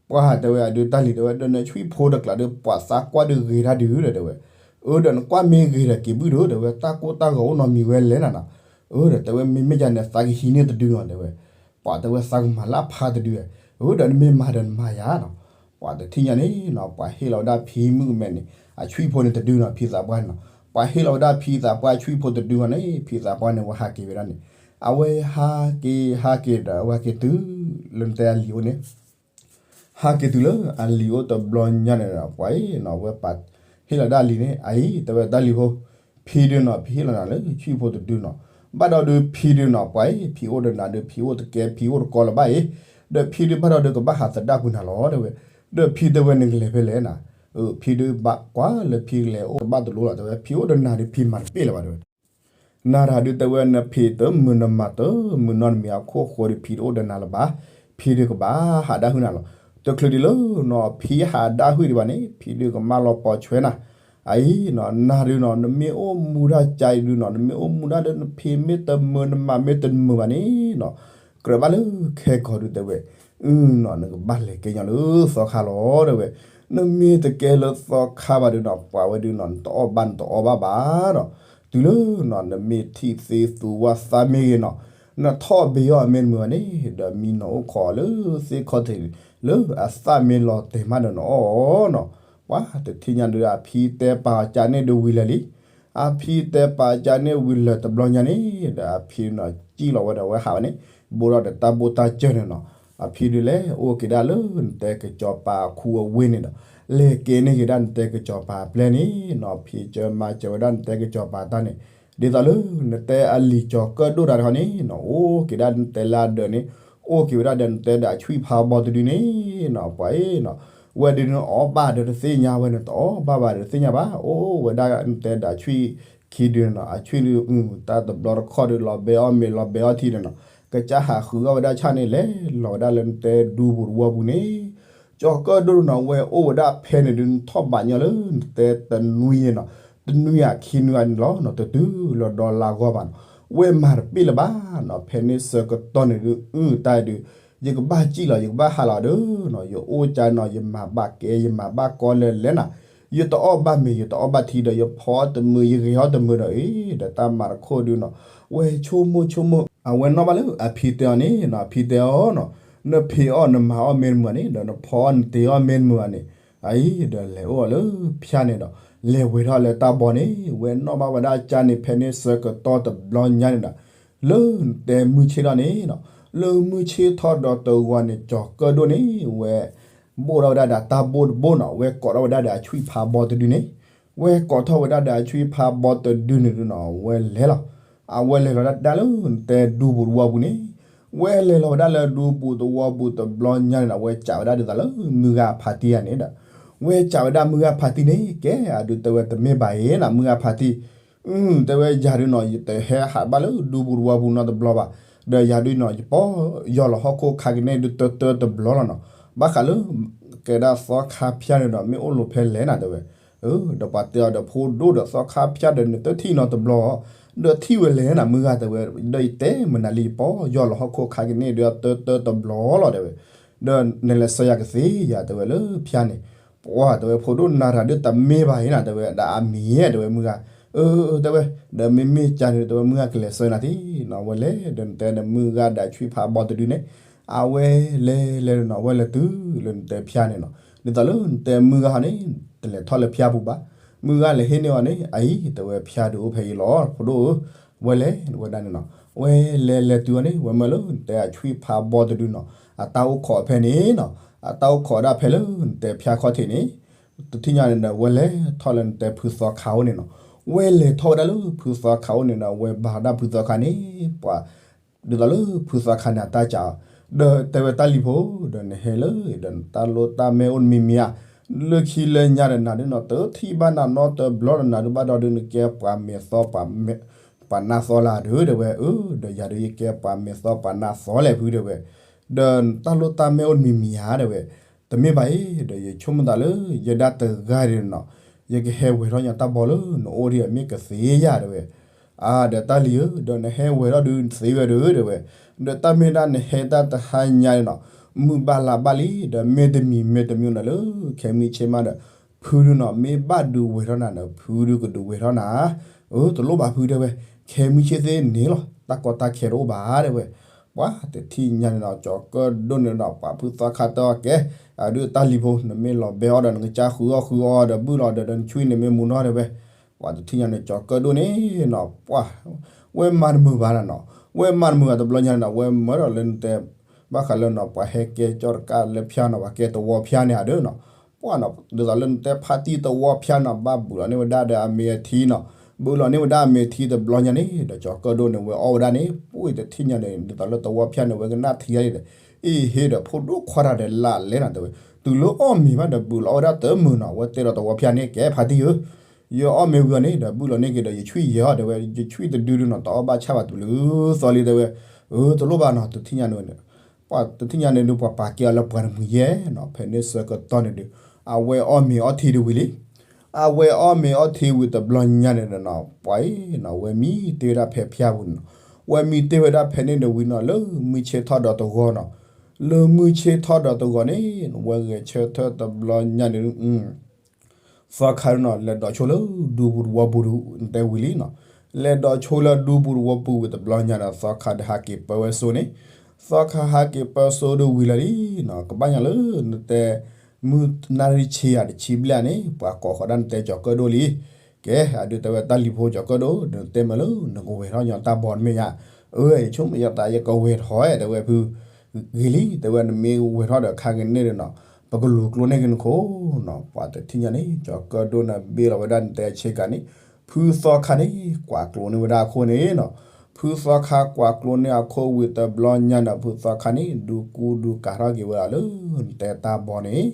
ပှၤတဲဝဲအဒုးတၢ်လံၤတဲဝဲ ဒီးနဆွံၣ်ဖိတကျးဒီး ပှၤသးကွၢ်ဒုးဂ့ၤတၢ်ဒုးဒီးတဲဝဲ, အၢ ဒီးနကွၢ်မ့ၢ်ဂ့ၤဒီးက့ၤဘုၣ်ဒီးတဲဝဲ တၢ်ကိၢ်တၢ်ဂီၤအိၣ်နီတမံၤဝဲလဲၣ်နၤနီၤ, အၢ ဒီးတဲဝဲမ့မ့ၢ်ယၤန့ၣ် သးကဟံးန့ၢ်တဒုနီၤတဲဝဲ, ပှၤတဲဝဲသးကမၤလၢဖါတဒု, အၢ ဒီးနမ့ၢ်မၤဒီးနမၤယၤနီၤ, ပှၤတထံၣ်ညါန့ၣ်နီၤ ပှၤဟ့ၣ်လီၤဝဲဒၣ်ဖံမုၣ်ကမဲန့ၣ် အဆွံၣ်ဖိန့ၣ်တဒုနီၤ ဖံသးပှၢ်န့ၣ်နီၤ, ပှၤဟ့ၣ်လီၤဝဲဒၣ်ဖံသးပှၢ်အဆွံၣ်ဖိတဒုဂီၢ်န့ၣ် ဖံသးပှၢ်န့ၣ် အဝဲဟးက့ၤဝဲဒၣ်န့ၣ်, အဝဲဟးက့ၤဟးက့ၤဒီးအဝဲဟးက့ၤတုၤလၢနတဲအလံၤအိၣ်န့ၣ် ဟးက့ၤတုၤလၢအလံၤအိၣ်တဘျီညါန့ၣ်ဒီး ပှၤအံၤနီၤ အဝဲပာ်ဟ့ၣ်လီၤဒၣ်အလံၤန့ၣ် အအံၤ တဲဝဲတၢ်လံၤဖိ, ဖံဒုးနီၤ ဖံဟ့ၣ်လီၤနၤလၢဆွံၣ်ဖိတဒုနီၤ, ဘၣ်ဒီးဒုးဖံဒုးနီၤ ပှၤအံၤ ဖံအိၣ်ဒီးနၤဒုး ဖံအိၣ်တကဲ ဖံအိၣ်တကီလၢၤဘၣ်အံၤ, ဒီးဖံဒုးဘၣ်ဒီးဒုးကဘၣ်ဟးသဒၣ်ကွံာ်နၤလီၤ တဲဝဲ, ဒီးဖံတဲဝဲနကလဲၤဖဲလဲၣ်နၤ, ဖံဒုးဘၣ်ကွၢ်လၢဖံကလဲၤအိၣ်ကဘၣ်တလိၤလီၤ တဲဝဲ ဖံအိၣ်ဒီးနၤဒုး ဖံမၤတပ့ၢ်လၢၤဘၣ် တဲဝဲ နၤတၢ်ဒုးတဲဝဲ နဖံးတမုာ်နမၤတမုာ်နီတမံၤအခိၣ်ဃိဒီး ဖံတအိၣ်ဒီးနၤလၢၤဘၣ်, ဖံဒုးကဘၣ်ဟးဒၣ်ဟုၣ်နၤလီၤ. တချုးဒံးလၢနီၤ ဖံဟးဒၣ်ဟုၣ်ဒံးဘၣ်န့ၣ် ဖံဒုးကမၢလီၤပိာ်ဆွဲနၤ, အအံၤနီၤ နၤဒုးနီၤ နမ့ၢ်အိၣ်မူဒၣ်ကါအံၤဒုးနီၤ နမ့ၢ်အိၣ်မူဒၣ်ဒီး နဖံးမ့ၢ်တမုာ်နမၤမ့ၢ်တမုာ်ဘၣ်န့ၣ်နီၤ ကြၢးဘၣ်လၢခဲကီၤဒုးတဲဝဲ, အုနီၤ နကဘၣ်လဲၤကဲညီလၢသီခါလီၤ တဲဝဲ, နမ့ၢ်တကဲလၢသီခါဘၣ်ဒုးနီၤ ပှၤဝဲဒုးနီၤ နတအီၣ်ဘၣ်နတအီဘၣ်ဘၣ်ဒီး, တုၤလၢနီၤ နမ့ၢ်ထံၣ်သ့သူဝၣ်သးမ့ၢ်ဂ့ၤနီၤ, နထီၣ်ဘ့ၣ်အီၣ်မ့ၢ်တမုာ်ဘၣ်န့ၣ် ဒီးမံနီၤအိၣ်ခိးလၢသ့ၣ်ခီၣ်ထံး လၢအသၣ်မ့ၢ်လီၤတဲာ်မးဒီးနအီၣ်နီၤ, ပှၤတထံၣ်ညါဒုး အဖံတဲပာ်ကၢန့ၣ်ဒုးဝံၤလၢာ်လံ အဖံတဲပာ်ကၢန့ၣ်ဝံၤလၢာ်တဘျီညါန့ၣ်ဒီး အဖံနီၤ စံၣ်လီၤဝဲဒီးအဝဲဟးဝဲန့ၣ် ဘိးထီၣ်ဒီးတၢ်ဘိၣ်တၢ်စၢၢ်န့ၣ်နီၤ, အဖံဒုးလဲၤအိၣ်က့ၤဒၣ်လၢနတဲကစီၤပၤအခူအဝ့ၢ်န့ၣ်ဒီး လဲၤကဲန့ၢ်က့ၤဒၣ်နတဲကစီၤပၤအပျဲၢ်န့ၣ်နီၤ, ဖံစၢၤမၤစၢၤဝဲဒၣ်နတဲကစီၤပၤတၢ်န့ၣ်, ဒ်သိးလၢနတဲအလံၤကၠီၤကၢၣ်ဒိၣ်တၢ်တခီန့ၣ်နီၤ အိၣ်က့ၤဒၣ်နတဲလၢအဒၢးန့ၣ် အိၣ်က့ၤဝဲဒၣ်ဒီးနတဲဒီးအဆွံၣ်ဖးဘီတဒုန့ၣ်နီၤ, ပှၤအံၤနီၤ ဝဲဒုးနအီၣ်ဘၣ်ဒီးတသ့ၣ်ညါဝဲ နတအီၣ်ဘၣ်ဘၣ်ဒီးတသ့ၣ်ညါဘၣ်, အိၣ်ဝဲဒၣ်နတဲဒီးအဆွံၣ်ခံဒုန့ၣ်နီၤ, အဆွံၣ်ဒုး တၢ်တဘျီတခီၣ်ဒုး လီၤဘဲအီၣ်မ့ၤလီၤဘဲအီၣ်ထံန့ၣ်နီၤ, ကစၢ်ဟးဃုအီၣ်ဝဲဒၣ်ဆၣ်န့ၣ် လဲၤလီၤဝဲဒၣ်လၢနတဲဒူပူၤတဝီပူၤန့ၣ်, ကၠီၤကၢၣ်ဒိၣ်နီၤ ဝဲအိၣ်ဝဲဒၣ်ဖဲန့ၣ်ဒုး နထီၣ်ဘးညီလၢနတဲတနွံန့ၣ်နီၤ, တနွံအခံနွံအန့ၣ်လီၤနီၤ, တတုၤလီၤဒီးလါဂီၢ်ဘၣ်နီၤ, ဝဲမၤတပ့ၢ်လၢၤဘၣ်နီၤ, ဖဲန့ၣ်ဆၢကတီၢ်န့ၣ်ဒုး အုတၢ်ဒုး ယကဘၣ်စံၣ်လီၤ ယကဘၣ်ဟးလီၤဒီးနီၤ, ယအိၣ်ကၢနီၤ ယမၤဘၣ်ကဲ ယမၤဘၣ်ကီလၢလဲၣ်နၤ, ယတအီၣ်ဘၣ်မ့ၤ ယတအီၣ်ဘၣ်ထံဒီး ယဖီအီၣ်တမုာ် ယဂဲၤအီၣ်တမုာ်ဒီးအံၤ ဒီးတၢ်မၤတခိၣ်ဒုးနီၤ, ဝဲဆိကမိၣ်ဆိကမိၣ် အဝဲနီၣ်ဘၣ်လၢအဖံတဲအီၤန့ၣ်နီၤ, အဖံတဲအီၤနီၤ, နဖံးအီၣ်နမၤအီၣ်မ့ၢ်တမုာ်န့ၣ် ဒီးနဖီအီၣ်နတ့ၤအီၣ်မ့ၢ်တမုာ်န့ၣ်, အအံၤဒီးလဲၤအိၣ်အီၤလၢဖၠါန့ၣ်ဒီး လဲၤဝဲထီၣ်လၢတၢ်ဘီန့ၣ် ဝဲနီၣ်ဘၣ်ဝဲဒၣ်ကၢန့ၣ် ဖဲန့ၣ်ဆၢကတီၢ်တဘျီညါန့ၣ်ဒီး လၢနတဲမုၢ်ဆ့ၣ်ထီၣ်န့ၣ်နီၤ, လၢမုၢ်ဆ့ၣ်ထီၣ်ဒီးတဂီၤန့ၣ် ကၠီၤကၢၣ်ဒိၣ်န့ၣ် ဝဲ ဘိၣ်ထီၣ်ဝဲဒၣ်ဒီးတၢ်ဘိၣ်တဘိၣ်နီၤ, ဝဲကိးထီၣ်ဝဲဒၣ်ဒီးအဆွံၣ်ဖးဘီတဒုန့ၣ်, ဝဲကိးထီၣ်ဝဲဒၣ်ဒီးအဆွံဖးဘီတဒုန့ၣ်ဒုနီၤ ဝဲလဲၤလီၤ. အဝဲလဲၤလီၤဒၣ်လၢနတဲဒူပူၤသဝီပူၤန့ၣ်, ဝဲလဲၤလီၤဝဲဒၣ်လၢဒူပူၤသဝီပူၤတဘျီညါန့ၣ်ဒီး ဝဲစးဝဲဒၣ်ဒ်သိးလၢမုၢ်ဂၤဖးတံၢ်ဧါန့ၣ်ဒီး, ဝဲစးဝဲဒၣ်မုၢ်ဂၤဖးတံၢ်န့ၣ် ကဲအဒုးတဲဝဲတမ့ၢ်ဘၣ်အံၤနီၤ မုၢ်ဂၤဖးတံၢ် အတဲဝဲယၤဒုနီၤ ယတဟဲဟးဘၣ်လၢဒူပူၤသဝီပူၤနီတဘျီဘၣ်, ဒီးယၤဒုနီၤ ယပီၢ်ယီၢ်လီၤဟီၣ်ခိၣ်ခါကန့ၢ်ဒုတၢတၢတဘျီလီၤနီၤ, ဘၣ်ဃးလၢ ကဲဒၣ်သီခါဖၠါန့ၣ်ဒီး မ့ၢ်အိၣ်လိာ်ဖဲလဲၣ်နၤတဲဝဲ, ဒီးပှၤတဲအီၤဒီးဖိဒိၣ်ဒီးသီခါဖၠါဒီးနတထံၣ်နီတဘျီ, ဒီးထံၣ်ဝဲလဲၣ်နၤမုၢ်ဂၤတဲဝဲ, ဒီးယတဲမနုၤလံယပီၢ်ယီၢ်လီၤဟီၣ်ခိၣ်ခါကန့ၢ်ဒုတၢတၢတဘျီလီၤတဲဝဲ, ဒီးနလဲၤဆှၢယၤကသ့ယၤတဲဝဲလၢဖၠါန့ၣ်, ပှၤတဲဝဲဖိဒိၣ်နၤတၢ်ဒုတမ့ၢ်ဘၣ်အံၤနၤတဲဝဲ ဒီးအမံၤဧါတဲဝဲမုၢ်ဂၤ, အၢ တဲဝဲ, ဒီးမ့မ့ၢ်ကန့ၣ်တဲဝဲ မုၢ်ဂၤကလဲၤဆှၢနၤသ့နီၤ ဝဲလဲၤဒီးနတဲဒီးမုၢ်ဂၤဒီးအဆွံဖးဘီတဒုန့ၣ်, အဝဲလဲၤလဲၤဒီးနီၤ ဝဲလဲၤတုၤလၢနတဲဖၠါန့ၣ်နီၤ, ဒ်သိးလၢနတဲမုၢ်ဂၤဟီန့ၣ် တလဲၤထီၣ်လၢဖၠါပူၤဘၣ်, မုၢ်ဂၤလဲၤဟ့ၣ်န့ၢ်အီၤန့ၣ် အအံၤတဲဝဲဖၠါဒုအိၣ်ဖဲအံၤလီၤ ဖိဒိၣ်ဧၢ, ဝဲလဲၤဝဲဒၣ်န့ၣ်နီၤ, ဝဲလဲၤလဲၤတုၤအီၤန့ၣ် ဝဲမၢလၢနတဲအဆွံဖးဘီတဒုနီၤ, အတၢ်အိၣ်ခိးဖဲန့ၣ်နီၤ, အတၢ်အိၣ်ခိးဒၣ်ဖဲလၢနတဲဖၠါခီၣ်ထံးန့ၣ် တထံၣ်ညါန့ၣ်ဒီး ဝဲလဲၤထီၣ်လၢနတဲဖုသီခါအိၣ်န့ၣ်နီၤ, ဝဲလဲၤထီၣ်ဝဲဒၣ်လၢဖုသီခါအိၣ်န့ၣ်ဒီး ဝဲဘါဒၣ်ဖုသီခါန့ၣ်, ပှၤ, ဒ်သိးလၢဖုသီခါန့ၣ်အတၢ်ကးအီၤ, ဒီးတဲဝဲတၢ်လံၤဖိ, ဒီးနဟဲလၢ ဒီးနတၢ်လိၣ်တၢ်မဲအိၣ်နမံၤမံၤဧါ, လၢခံလၢညါဒီးနၤဒုနီၤ တထံၣ်ဘၣ်နၤနီတဘျီဒီးနၤဒုဘၣ်ဒီးဒုနကဲပှၤမဲာ်သီ ပှၤနၢ်သီလၢဒုတဲဝဲ, အၢ ဒီးယၤဒုယကဲပှၤမဲာ်သီပှၤနၢ်သီလဲၣ်ဖုတဲဝဲ, ဒီးနတၢ်လိၣ်တၢ်မဲအိၣ်နမံၤမံၤဧါတဲဝဲ, တမ့ၢ်ဘၣ်အံၤ ဒီးယဆိကမိၣ်သးလၢ ယဲဒၣ်တဂၤဒုနီၤ, ယကဟဲဝဲၤထီၣ်ညါတၢ်ဘီလၢနအိၣ်ဒံးမ့ၢ်ကသ့ယၤတဲဝဲ, အါ ဒီးတၢ်လံၤဧၢ, ဒီးနဟဲဝဲၤထီၣ်ဒုသ့ဝဲဒုတဲဝဲ, ဒီးတၢ်မ့ၢ်ဒၣ်နဟဲတၢ်တဟါညါန့ၣ်နီၤ, မုၢ်ဘၣ်လါဘၣ်လံ, ဒီးမ့ၢ်တမံၤမ့ၢ်တမံၤဒီးလၢ ခဲမုၢ်ဆ့ၣ်မးဒီး, ဖုဒုနီၤ မ့ၢ်ဘၣ်ဒုးဝဲၤထီၣ်နၤဒီး ဖုဒုကဒုးဝဲၤထီၣ်နၤ, အၢ တလိၣ်ဘၣ်ဖုတဲဝဲ, ခဲမုၢ်ဆ့ၣ်သ့န့ၣ်လီၤ တၢ်ကီတၢ်ခဲတအိၣ်ဘၣ်တဲဝဲ, ပှၤတထံၣ်ညါန့ၣ်နီၤ ကၠီၤကၢၣ်ဒိၣ်န့ၣ်ဒီး ပှၤဖုသီခါတဲအီၤကဲ, အဒုတၢ်လံၤဖိ နမ့ၢ်လီၤဘဲအီၤဒီး နကစၢ်ဃုအီၣ်ဃုအီဒီးဘုၣ်လီၤဒီး ဒီးနဆွံန့ၣ်မ့ၢ်မူနီၤတဲဝဲ, ပှၤတထံၣ်ညါန့ၣ် ကၠီၤကၢၣ်ဒိၣ်န့ၣ်နီၤ ပှၤ, ဝဲမၤတမုာ်ဘၣ်နၤနီၤ, ဝဲမၤတမုာ်ဘၣ်တဘျီညါန့ၣ်နီၤ ဝဲမၢဒီးလၢနတဲ, ဘၣ်ဃးလၢနီၤ ပှၤဟဲကဲကၠီတကၢ်လၢဖၠါနီၤ ပှၤကဲသဝီဖၠါန့ၣ်ဧါဒုနီၤ, ပှၤနီၤ ဒ်သိးလၢနတဲဖါတံၢ်သဝီဖၠါနီၤ ဘၣ်ဘုၣ်လီၤန့ၢ်ဝဲဒၣ်ဒီးအမ့ၤအထံနီၤ, ဘုၣ်လီၤန့ၢ်ဝဲဒၣ်အမ့ၤထံတဘျီညါန့ၣ် ဒီးကၠီၤကၢၣ်ဒိၣ်န့ၣ် ဝဲအီၣ်ဝဲဒၣ်န့ၣ် ပှၤတထံၣ်ညါန့ၣ် ဒ်သိးလၢသဝီဖၠါန့ၣ် ဝဲကနၣ်ထံယါန့ၣ်ဒီး, အ့ဟ့ဒီး ဖိဒိၣ်ခွါတၢ်ဒီးလၢလဲၣ်နၤတဲဝဲ, တုၤလၢအီၣ်မ့ၤဘၣ်ဒီးဘုၣ်လီၤအီၣ်ဝဲဒၣ်တမုာ်နီၤ ဝဲတဲဒီးသဝီဖၠါန့ၣ် ကဲဖါတံၢ်ဧၢ ယအီၣ်မ့ၤဝံၤအီၤန့ၣ် ဒီးဘုၣ်လီၤန့ၢ်က့ၤဒီး ယဆွံယဲၤအီၤတဲဝဲ ယဆွံတဒုဒုနီၤ တအီၣ်ဘၣ်ဆၣ်ဘၣ်တုၤလၢသီလံတဲဝဲ, အၢ တလိၣ်ဘၣ်နီၤ တထံၣ်ညါန့ၣ်, ပှၤတထံၣ်ညါန့ၣ်ဒုး ပှၤပာ်ကဲအီၤလၢပှၤတမှံၤယဲၢ်နီၤ ဖဲန့ၣ်ဆၢကတီၢ်န့ၣ်ဒုး, အဝဲအီၣ်မ့ၤအီထံဒုးဝံၤလံ, အဝဲအီၣ်မ့ၤအီထံဝံၤတဘျီညါန့ၣ်ဒီးနီၤ ပှၤအံၤနီၤ ဝဲမံတ့ၢ်ဝဲဒၣ်ဖဲဖၠါပူၤန့ၣ်နီၤ, ဝဲမံတ့ၢ်ဝဲဒၣ်ဖဲန့ၣ်ဒီးဝံၤနီၤ လၢမုၢ်ဆ့ၣ်ထီၣ်ဒီးတဂီၤနီၤ, လၢမုၢ်ဆ့ၣ်ထီၣ်ဒီးတဂီၤန့ၣ် ဝဲဂဲၤဆၢထၢၣ်တဘျီညါန့ၣ် သီခါဒုနီၤ လဲၤဒိးဆိလၢဒူပူၤသဝီပူၤဒုး နတဲဝံၤလံနီၤ, လဲၤဒိးဆိလၢဒူပူၤသဝီပူၤဝံၤတဘျီညါဒီး သီခါဒီးဟးက့ၤပၢဝဲစိန့ၣ်, သီခါဟးက့ၤပၢစိဒုးဝံၤလီၤလံနီၤ ကဘၣ်ညါလၢနတဲ မုၢ်နၣ်ရံၣ်ဆံဂၤတဆံဘျဲၣ်န့ၣ် ပှၤကိးဃီၤဒၣ်နတဲကၠီၤကၢၣ်ဒိၣ်လံ, ကဲ အဒုးတဲဝဲတၢ်လံၤဖိကၠီၤကၢၣ်ဒိၣ် နတဲမ့ၢ်လၢနကဝဲၤထီၣ်ညီတၢ်ဘီတမ့ၢ်ညါ, အၢ ယဆိကမိၣ်ယသးယကဝဲၤထီၣ်တဲဝဲဖု ဂ့ၤလံ တဲဝဲနမ့ၢ်ဝဲၤထီၣ်ဒီးခါကန့ၣ်ဒီးနီၤ, ပကလူၤကျိန့ၢ်က့ၤနခိၣ်နီၤ, ပှၤတထံၣ်ညါန့ၣ် ကၠီၤကၢၣ်ဒိၣ်န့ၣ်ဘ့ၣ်လီၤဝဲဒၣ်နတဲဆ့ကၤန့ၣ်, ဖုသီခါန့ၣ် ကွၢ်ကျိန့ၢ်ဝဲဒၣ်အခိၣ်န့ၣ်နီၤ, ဖုသီခါကွၢ်ကျိန့ၢ်အခိၣ်ဝံၤတဘျီညါန့ၣ် ဖုသီခါန့ၣ် ဒုးကူဒုးကၤထီၣ်က့ၤဝဲဒၣ်လၢနတဲတၢ်ဘီန့ၣ်,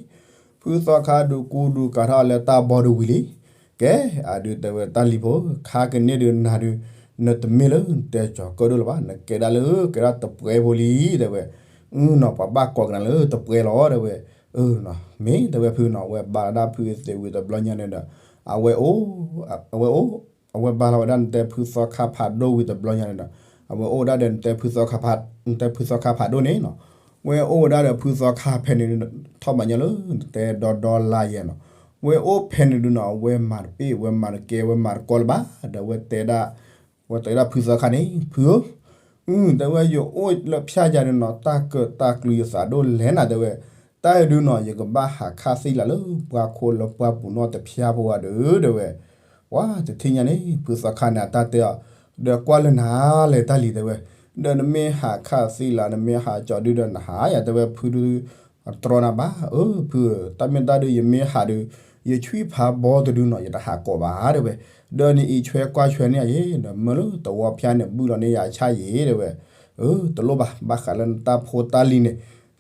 ဖုသီခါဒုးကူဒုးကၤထီၣ်လၢတၢ်ဘီဒုးဝံၤလံ ကဲ အဒုးတဲဝဲတၢ်လံၤဖိ ခါကန့ၣ်ဒုးနၤဒုး နတမ့ၢ်လၢနတဲကၠီၤကၢၣ်ဒိၣ်လၢၤဘၣ် နကဲဒၣ်လၢကဲဒၣ်တပှဲၤဖိလံ တဲဝဲ, နီၤ ပှၤဘၣ်ကိးကနၤလၢတပှဲၤလီၤ တဲဝဲ, မ့ၢ်တဲဝဲဖုနီၤ အဝဲဘါဒၣ်ဖုသ့ဝံၤတဘျီညါန့ၣ်ဒီး အဝဲအိၣ် အဝဲအိၣ် အဝဲဘါလီၤဝဲဒၣ်နတဲဖုသီခါဖးဒိၣ်ဝံၤတဘျီညါန့ၣ်ဒီး အဝဲအိၣ်ဝဲဒၣ်ဒီးနတဲဖုသီခါဖး နတဲဖုသီခါဖးဒိၣ်န့ၣ်နီၤ, ဝဲအိၣ်ဝဲဒၣ်ဒီးဖုသီခါဖဲန့ၣ် ထီၣ်ဘးညီလၢနတဲဒီဒီလါယဲၢ်နီၤ, ဝဲအိၣ်ဖဲန့ၣ်ဒုးနီၤ အဝဲမၤတပ့ၢ် ဝဲမၤတကဲ ဝဲမၤတကီလၢၤဘၣ် ဒီးဝဲတဲဒၣ် ဝဲတဲဒၣ်ဖုသီခါန့ၣ် ဖုဧၢ အု တဲဝဲယအိၣ်လၢဖၠါယၤန့ၣ်နီၤ တၢ်ကၢးတၢ်ကျုယသးဒိၣ်လဲၣ်နၤ တဲဝဲ, တၢ်အံၤဒုးနီၤ ယကဘၣ်ဟးခးသံလၢ်လၢပှၤခိၣ်လၢပှၢ်ပူၤနီၣ်တဖၠါဖိဝဲဒီး တဲဝဲ, ပှၤတထံၣ်ညါန့ၣ် ဖုသီခါန့ၣ် အတၢ်တဲအီၤ, ဒီးကွၢ်လၢနၤလဲၣ်တၢ်လံၤ တဲဝဲ, ဒီးနမ့ၢ်ဟးခးသံလၢ် နမ့ၢ်ဟးကၠီဒုဒီးနဟးယၤ တဲဝဲ ဖုဒု တြီနၤဘၣ် အၢ ဖုဧၢ တၢ်မ့ၢ်တၢ်ဒုးယမ့ၢ်ဟးဒုး ယဆွံဖးဘီတဒုနီၤ ယတဟးကိးဘၣ်တဲဝဲ, ဒီးနအံးဆွဲကွၢ်ဆွဲန့ၢ်ယၤယဲ ဒီးမၢလၢသဝီဖၠါန့ၣ် ဘုၣ်လီၤန့ၢ်ယၤဆၣ်ယဲတဲဝဲ, အၢ တလိၣ်ဘၣ် ဘၣ်ဃးလၢနတၢ်ဖိတၢ်လံၤန့ၣ်,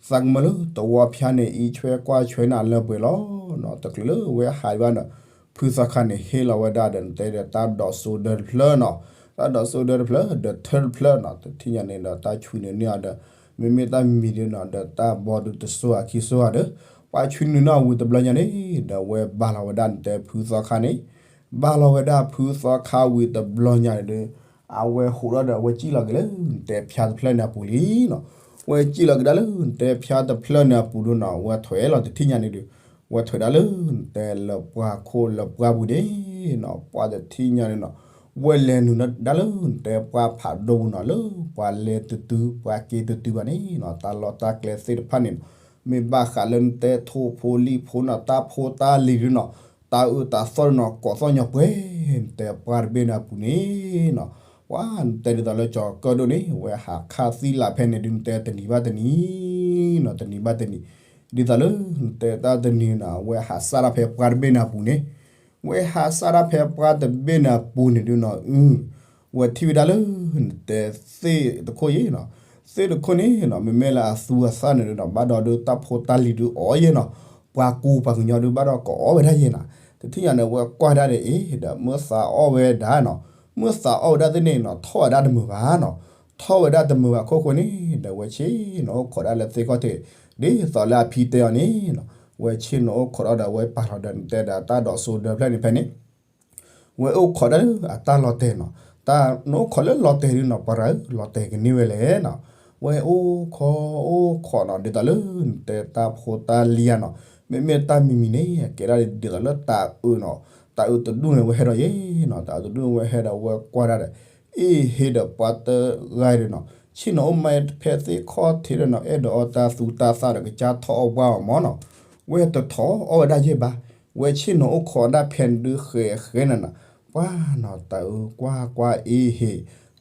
သးကမၢလၢသဝီဖၠါန့ၣ် အံးဆွဲကွၢ်ဆွဲနၤလၢပှဲၤလီၤနီၤ. တချုးလၢဝဲဟးဘၣ်ဒီး ဖုသီခါန့ၣ် ဟ့ၣ်လီၤဝဲဒၣ်ဒီးနတဲဒီးတၢ်ဒိးစိဒၢတဖျၢၣ်နီၤ, တၢ်ဒိးစိဒၢတဖျၢၣ် ဒီးထၢၣ်တဖျၢၣ်နီၤ, တထံၣ်ညါန့ၣ်ဒီးတၢ်ဆွံနုာ်န့ၢ်အီၤဒီး မ့မ့ၢ်တၢ်မံၤဒုနီၤ ဒီးတၢ်ဘီဒုတစိၤအခံစိၤဧါဒီး ပှၤဆွံနုာ်န့ၢ်အီၤဝံၤတဘျီညါန့ၣ် ဒီးဝဲဘၣ်လီၤဝဲဒၣ်နတဲဖုသီခါန့ၣ်, ဘၣ်လီၤဝဲဒၣ်ဖုသီခါဝံၤတဘျီညါန့ၣ်ဒီး အဝဲဟးထီၣ်ဒီး အဝဲစံၣ်လီၤက့ၤလၢနတဲဖၠါတဖျၢၣ်န့ၣ်အပူၤလံနီၤ. ဝဲစံၣ်လီၤက့ၤဒၣ်လၢနတဲဖၠါတဖျၢၣ်န့ၣ်အပူၤဒုနီၤ ဝဲထွဲလီၤတထံၣ်ညါန့ၣ်ဒီး ဝဲထွဲဒၣ်လၢနတဲလၢပှၢ်ခိၣ်လၢပှၢ်ပူၤန့ၣ်နီၤ ပှၢ်တထံၣ်ညါန့ၣ်နီၤ ဝဲလဲၤနုာ်ဒၣ်လၢနတဲပှၢ်ဖးဒိၣ်ပူၤနီၤ လၢပှၤလဲၤတတုၤ ပှၤက့ၤတတုၤဘၣ်န့ၣ်နီၤ တၢ်လီၢ်တၢ်ကျဲသ့ၣ်တဖၣ်န့ၣ်နီၤ မ့ၢ်ဘၣ်ဃးလၢနတဲထိၣ်ဖိလံၣ်ဖိနီၤ တၢ်ဖိတၢ်လံၤဒုနီၤ တၢ်အၢတၢ်သီဒုနီၤ ကိးသီၣ်ညီပှဲၤ နတဲပှၢ်တဘ့ၣ်န့ၣ်အပူၤန့ၣ်နီၤ ပှၤနတဲဒ်သိးလၢကၠီၤကၢၣ်ဒိၣ်န့ၣ် ဝဲဟးခးသံလးဖဲန့ၣ်ဒု နတဲတနံၤဘၣ်တနံၤနီၤ တနံၤဘၣ်တနံၤ ဒ်သိးလၢနတဲတၢ်တနံၤနီၤ ဝဲဟးစၢ်ဒၣ်ဖဲပှၢ်တဘ့ၣ်န့ၣ်အပူၤန့ၣ် ဝဲဟးစၢ်ဒၣ်ဖဲပှၢ်တဘ့ၣ်န့ၣ်အပူၤန့ၣ်ဒုနီၤ အု ဝဲထံၣ်ဝဲဒၣ်လၢ နတဲသ့ၣ်တခိၣ်ယဲနီၤ သ့ၣ်တခိၣ်န့ၣ်နီၤ မ့မ့ၢ်လၢအသူအသၣ်န့ၣ်ဒုနီၤ ဘၣ်ဒီးဒုတၢ်ဖိတၢ်လံၤဒုအီၣ်ယဲနီၤ ပှၤကူပှၤကညီဒုဘၣ်ဒီးကအီၣ်ဝဲဒၣ်ယဲနီၤ တထံၣ်ညါန့ၣ် ဝဲကွၢ်ဒၣ်န့ၣ်အ့ ဒီးမ့ၢ်သးအီၣ်ဝဲဒၣ်နီၤ မ့ၢ်သးအီၣ်ဝဲဒၣ်သ့ၣ်န့ၣ်နီၤ ထီၣ်ဝဲဒၣ်တမုာ်ဘၣ်နီၤ ထီၣ်ဝဲဒၣ်တမုာ်ဘၣ်ခိၣ်ဃိန့ၣ် ဒီးဝဲဆ့ၣ်နီၤအိၣ်ခိးဒၣ်လၢသ့ၣ်ခီၣ်ထံး ဒ်သိးလၢအဖံတဲအီၤန့ၣ်နီၤ ဝဲဆ့ၣ်နီၤအိၣ်ခိးဒီးဒီးဝဲပာ်လီၤဒီးနတဲဒီးတၢ်ဒိးစိဒၢဖျၢၣ်န့ၣ်ဖဲန့ၣ် ဝဲအိၣ်ခိးဒၣ်လၢအတၢ်လီၤတဲာ်နီၤ တၢ်နအိၣ်ခိးလၢလီၤတဲာ်ဒုနီၤ ပှၤရၤဧၢ လီၤတဲာ်ကန့ၢ်ဝဲလဲၣ်နီၤ ဝဲအိၣ်ခိးအိၣ်ခိးနီၤ ဒ်သိးလၢနတဲတၢ်ဖိတၢ်လံၤဧါနီၤ မ့မ့ၢ်တၢ်မံၤမံၤန့ၣ် ကဲဒၣ်ဒ်သိးလၢတၤအုးနီၤ တၤအုးတဒူၣ်န့ၣ် ဝဲဟဲဒီးယဲနီၤ တၤအုးတဒူၣ်န့ၣ် ဝဲဟဲဒီးဝဲကွၢ်ဒၣ်ဒီး အ့ၣ်ဟ့ဒီးပှၤတဂၤဒီးနီၤ ဆ့ၣ်နီၤအိၣ်မးဖဲသ့ၣ်ခီၣ်ထံးဒီးနီၤ အဲၣ်ဒိးအီၣ်တၢ်သူတၢ်သၣ်ဒီးကစၢ်ထီၣ်အီၣ်ပှၢ်အီၤမၢ်နီၤ ဝဲတထီၣ်အီၣ်ဝဲဒၣ်ယဲဘၣ် ဝဲဆ့ၣ်နီၤအိၣ်ခိးဒၣ်ဖဲန့ၣ်ဒုဃဲးဃဲးန့ၣ်နီၤ ပှၤနီၤ တၤအုးကွၢ်ကွၢ်အ့ၣ်ဟ့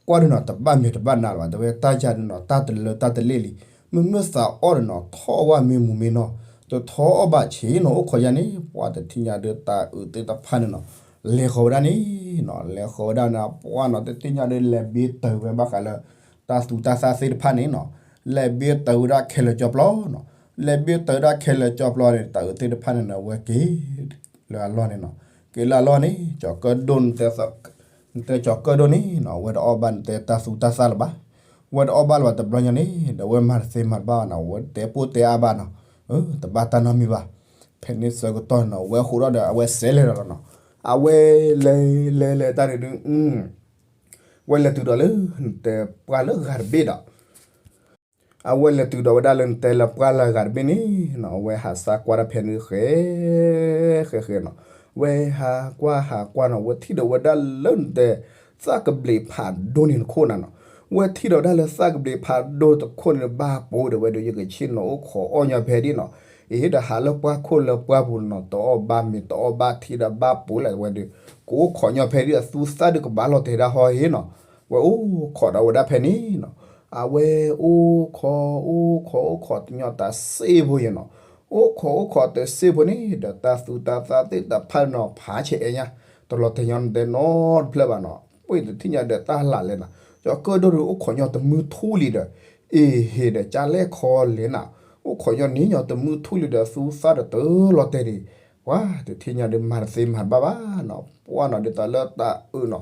ကွၢ်ဒုနီၤ တဘၣ်မဲာ်တဘၣ်နါလၢၤဘၣ် တဲဝဲတၢ်ယၤဒုနီၤ တၢ်တလၢတၢ်တလ့ၣ်လံ မ့မ့ၢ်သးအီၣ်ဒီးနီၤ ထီၣ်ဝဲမ့ၢ်မူမ့ၢ်နီၤ တထီၣ်အီၣ်ဘၣ်ဆ့ၣ်နီၤအိၣ်ခိးယါန့ၣ် ပှၤတထံၣ်ညါဒုတၤအုးသ့ၣ်တဖၣ်န့ၣ်နီၤ လဲၤဃီၤဝဲဒၣ်န့ၣ်နီၤ လဲၤဃီၤဝဲဒၣ်န့ၣ် ပှၤနီၤ တထံၣ်ညါဒုလဲၤဘ့တၢ်ဝဲဘၣ်ဃးလၢ တၢ်သူတၢ်သၣ်သ့ၣ်တဖၣ်န့ၣ်နီၤ လဲၤဘ့တၢ်ဝဲဒၣ်ခဲလၢာ်ကၠီပျီနီၤ လဲၤဘ့တၢ်ဝဲဒၣ်ခဲလၢာ်ကၠီပျီန့ၣ် တၤအုးသ့ၣ်တဖၣ်န့ၣ်နီၤ ဝဲက့ၤ လၢအလီၢ်န့ၣ်နီၤ က့ၤလၢအလီၢ်န့ၣ် ကၠီၤကၢၣ်ဒိၣ် နတဲကၠီၤကၢၣ်ဒိၣ်န့ၣ်နီၤ ဝဲတအီၣ်ဘၣ်နတဲတၢ်သူတၢ်သၣ်လၢၤဘၣ် ဝဲတအီၣ်ဘၣ်လၢၤဘၣ်တဘျီညါန့ၣ် ဒီးဝဲမၤတသ့မၤတဘၣ်နီၤ ဝဲတဲပိၢ်တဲအါဘၣ်နီၤ တဘၣ်တၢ်နီတမံၤဘၣ် ဖဲန့ၣ်ဆၢကတီၢ်နီၤ ဝဲဟးထီၣ်ဒီး အဝဲစဲးလဲၤဒီးလီၤနီၤ အဝဲလဲၤလဲၤလဲၤတၢ်န့ၣ်ဒု ဝဲလဲၤတုၤဒီးလၢ နတဲပှၢ်လၢဂၤတဘ့ၣ်ဒီး အဝဲလဲၤတုၤဒီးဝဲဒၣ်လၢနတဲလၢပှၢ်လၢဂၤတဘ့ၣ်န့ၣ်နီၤ အဝဲဟးစၢ်ကွၢ်တၢ်ဖဲန့ၣ်ဃဲ ဃဲဃဲနီၤ ဝဲဟးကွၢ်ဟးကွၢ်နီၤ ဝဲထံၣ်ဒီးဝဲဒၣ်လၢနတဲ သၣ်ကဘျံးဖးဒိၣ်န့ၣ်တခိၣ်နၤနီၤ ဝဲထံၣ်ဒီးဝဲဒၣ်လၢသၣ်ကဘျံးဖးဒိၣ်တခိၣ်န့ၣ် ဘၣ်ပိာ်ဒီးဝဲဒီး ယကဆ့ၣ်နီၤအိၣ်ခိးအီၣ်ညီဖဲဒၣ်နီၤ အ့ဒီးဟးလၢပှၢ်ခိၣ်လၢပှၢ်ပူၤနီၤ တအီၣ်ဘၣ်မ့ၤတအီၣ်ဘၣ်ထံဒီးဘၣ်ပိာ်လၢဝဲဒီး ကအိၣ်ခိးညီဖဲဒၣ်အသူသၣ်ဒုးကဘၣ်လီၤတဲာ်ဒၣ်ဟီဟ့နီၤ ဝဲအိၣ်ခိးဒီးဝဲဒၣ်ဖဲန့ၣ်နီၤ အဝဲအိၣ်ခိးအိၣ်ခိးအိၣ်ခိးညီတစ့ဖိယဲနီၤ အိၣ်ခိးအိၣ်ခိးတစ့ဖိန့ၣ် ဒီးတၢ်သူတၢ်သၣ်သ့ၣ်တဖၣ်နီၤ ဖးဆဲးအဲညါ တလီၤတဲာ်ညီနတဲနီတဖျၢၣ်ဘၣ်နီၤ ပှ့ၤတထံၣ်ညါဒီးတၢ်လၢ်လဲၣ်နီၤ ကၠီၤကၢၣ်ဒိၣ်ဒုးအိၣ်ခိးညီတမုၢ်ထူၣ်လံဒီး အ့ဟ့ဒီးကၢ်လဲၣ်ခီလဲၣ်နီၤ အိၣ်ခိးညီန့ၢ်ညီတမုၢ်ထူၣ်လံဒီးသူသၣ်ဒီးတလီၤတဲာ်ဒံး ပှၤတထံၣ်ညါဒုးမၤတသ့မၤတဘၣ်ဘၣ်နီၤ ပှၤနီၤဒ်သိးလၢတၤအုးနီၤ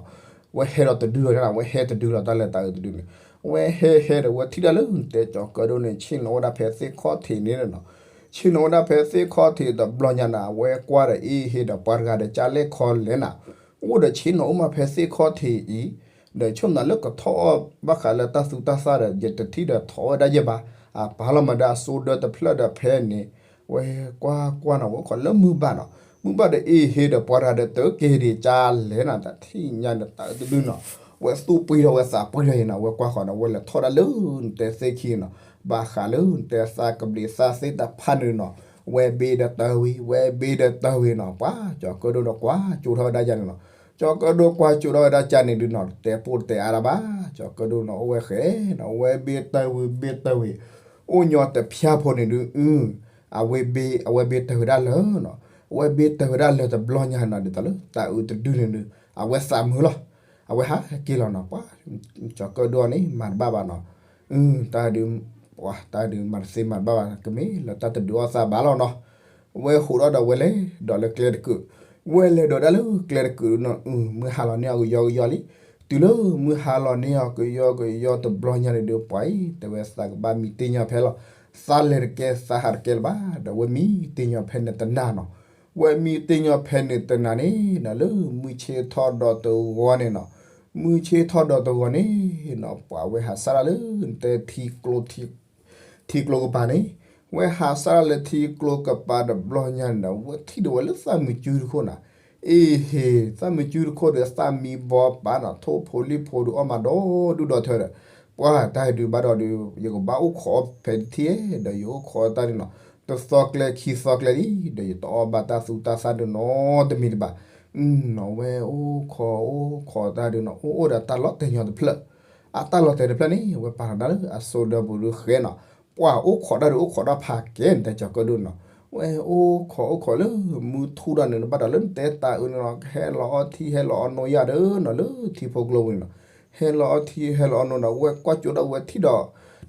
ဝဲဟဲဒီးတဒုလီၤနီၤ ဝဲဟဲတဒုလီၤတၢ်လၢတၤအုးတဒုန့ၣ် ဝဲဟဲဟဲဒီးဝဲထံၣ်ဒၣ်လၢနတဲကၠီၤကၢၣ်ဒိၣ်န့ၣ် ဆ့ၣ်နီၤအိၣ်ဒၣ်ဖဲသ့ၣ်ခီၣ်ထံးန့ၣ်နီၤ ဆ့ၣ်နီၤအိၣ်ဒၣ်ဖဲသ့ၣ်ခီၣ်ထံးတဘျီညါနီၤ အဝဲကွၢ်ဒီးအ့ဟ့ဒီးပှၤတဂၤဒီးကၢ်လဲၣ်ခီလဲၣ်နီၤ အိၣ်ဒီးဆ့ၣ်နီၤအိၣ်မးဖဲသ့ၣ်ခီၣ်ထံးအံၤ ဒီးဆိကမိၣ်လၢကထီၣ်အီၣ်ဘၣ်ဃးလၢတၢ်သူတၢ်သၣ်ဒီး ယတထံၣ်ဒီးထီၣ်ဝဲဒၣ်ယဲဘၣ် အပာ်လီၤမးဒီးအစိဒၢတဖျၢၣ်ဒီးဖဲန့ၣ် ဝဲကွၢ်ကွၢ်နီၤ ဝဲအိၣ်ခိးလၢမုၢ်ဘၣ်နီၤ မုၢ်ဘၣ်ဒီးအ့ဟ့ဒီးပှၤတဂၤဒီးတက့ၤဒံးကၢ်လဲၣ်နီၤ တထံၣ်ညါန့ၣ်တၤအုးတဒုနီၤ ဝဲသူၣ်ပှ့ၤထီၣ်ဝဲသးပှ့ၤထီၣ်ယဲနီၤ ဝဲကွၢ်ဃီၤဒီးဝဲလဲၤထီၣ်ဒၣ်လၢနတဲသ့ၣ်ခံနီၤ ဘၣ်ဃးလၢနတဲသၣ်ကဘျံးသၣ်သ့ၣ်တဖၣ်န့ၣ်နီၤ ဝဲဘ့ဒီးတၢ်ဝံၤ ဝဲဘ့ဒီးတၢ်ဝံၤနီၤ ပှၤကၠီၤကၢၣ်ဒိၣ်ဒီးကွၢ်ကၠိထီၣ်ဝဲဒၣ်ယဲန့ၣ်နီၤ ကၠီၤကၢၣ်ဒိၣ်ကွၢ်ကၠိထီၣ်ဝဲဒၣ်ကၢ်န့ၣ်ဒုနီၤ တဲပိၢ်တဲအါတၢ်ဘၣ် ကၠီၤကၢၣ်ဒိၣ်နီၤ အိၣ်ဝဲဃဲနီၤ ဝဲဘ့တၢ်ဝံၤဘ့တၢ်ဝံၤ အိၣ်ညီတဖၠါဖိန့ၣ်ဒု အဝဲဘ့ အဝဲဘ့တၢ်ဝံၤဒၣ်လၢနီၤ အဝဲဘ့တၢဝဲဒၣ်လၢတဘျီညါနီၤ ဒ်သိးလၢတၢ်အုးတဒုန့ၣ်ဒီး အဝဲသးမုာ်လီၤ. အဝဲဟးက့ၤလီၤနီၤ ပှၤ ကၠီၤကၢၣ်ဒိၣ်န့ၣ် မၤတဘၣ်ဘၣ်နီၤ. တၢ်ဒုး ပှၤ တၢ်ဒုးမၤတသ့မၤတဘၣ်ဘၣ် ကမ့ၢ်လၢတၢ်တဒုးအီၣ်သးဘၣ်လီၤနီၤ. ဝဲဟူးဒီးဒီးဝဲလဲၤဒီးလၢကျဲတကုး, ဝဲလဲၤဒီးဒၣ်လၢကျဲတကုးနီၤ မုၢ်ဟါလီၤန့ၢ်အီၤကယီကယီလံ. တုၤလၢမုၢ်ဟါလီၤန့ၢ်အီၤကယီကယီတဘျီညါန့ၣ်ဒီး ပှၤအံၤ တဲဝဲသးကဘၣ်မံတ့ၢ်ညီဖဲလီၤ. သးလဲၤတကဲ သးဟးတကဲလၢၤဘၣ် ဒီးဝဲမံတ့ၢ်ညီဖဲန့ၣ်တနၤနီၤ. ဝဲမံတ့ၢ်ညီဖဲန့ၣ်တနၤန့ၣ်နီၤ လၢမုၢ်ဆ့ၣ်ထီၣ်ဒီးတဂီၤန့ၣ်နီၤ, မုၢ်ဆ့ၣ်ထီၣ်ဒီးတဂီၤန့ၣ်နီၤ ပှၤဝဲဟးစၢ်ဒၣ်လၢ နတဲထံကျိ ထံကျိကပၤန့ၣ်, ဝဲဟးစၢ်ဒၣ်လၢထံကျိကပၤတဘျီညါန့ၣ်ဒီး ဝဲထံၣ်ဒီးဝဲလၢသၣ်မုာ်စုတခိၣ်နီၤ. အ့ဟ့ၣ် သၣ်မုာ်စုတခိၣ်ဒီးသၣ်မံဘီပာ်နီၤ ထိၣ်ဖိလံၣ်ဖိဒီးအီၣ်မးဒီဒူၣ်ဒီထၢဒီး ပှၤတၢ်ဟဲဒုးဘၣ်ဒီးဒီး ယကဘၣ်အိၣ်ခိးအီၣ်ဖဲတထံၣ်ဒီး ယအိၣ်ခိးတၢ်ဒုးနီၤ တသီကျဲခံသီကျဲလံ ဒီးယတအီၣ်ဘၣ်တၢ်သူတၢ်သၣ်ဒုးနီတမံၤတဘၣ်. နီၤ ဝဲအိၣ်ခိးအိၣ်ခိးတၢ်ဒုးနီၤ အိၣ်အိၣ်ဒီးတၢ်လီၤတဲာ်ညီတဖျၢၣ်, အတၢ်လီၤတဲာ်တဖျၢၣ်န့ၣ် ဝဲပာ်ထီၣ်ဒၣ်လၢအစိဒၢပူၤဒုးဃဲနီၤ, ပှၤအိၣ်ခိးတၢ်ဒုးအိၣ်ခိးတၢ်ဖးကဲ နတဲကၠီၤကၢၣ်ဒိၣ်နီၤ. ဝဲအိၣ်ခိးအိၣ်ခိးလၢမုၢ်ထူၣ်ဒီးန့ၣ် ဘၣ်ဒီးလၢနတဲတၢ်အုးန့ၣ်နီၤ ဟဲလီၤအီထံဟဲလီၤအီနိယၣ်ဒီးနီၤ လၢထံဖိကျိပူၤန့ၣ်နီၤ, ဟဲလီၤအီထံဟဲလီၤအီနိဒီး ဝဲကွၢ်ကၠိဒီးဝဲထံၣ်ဒီး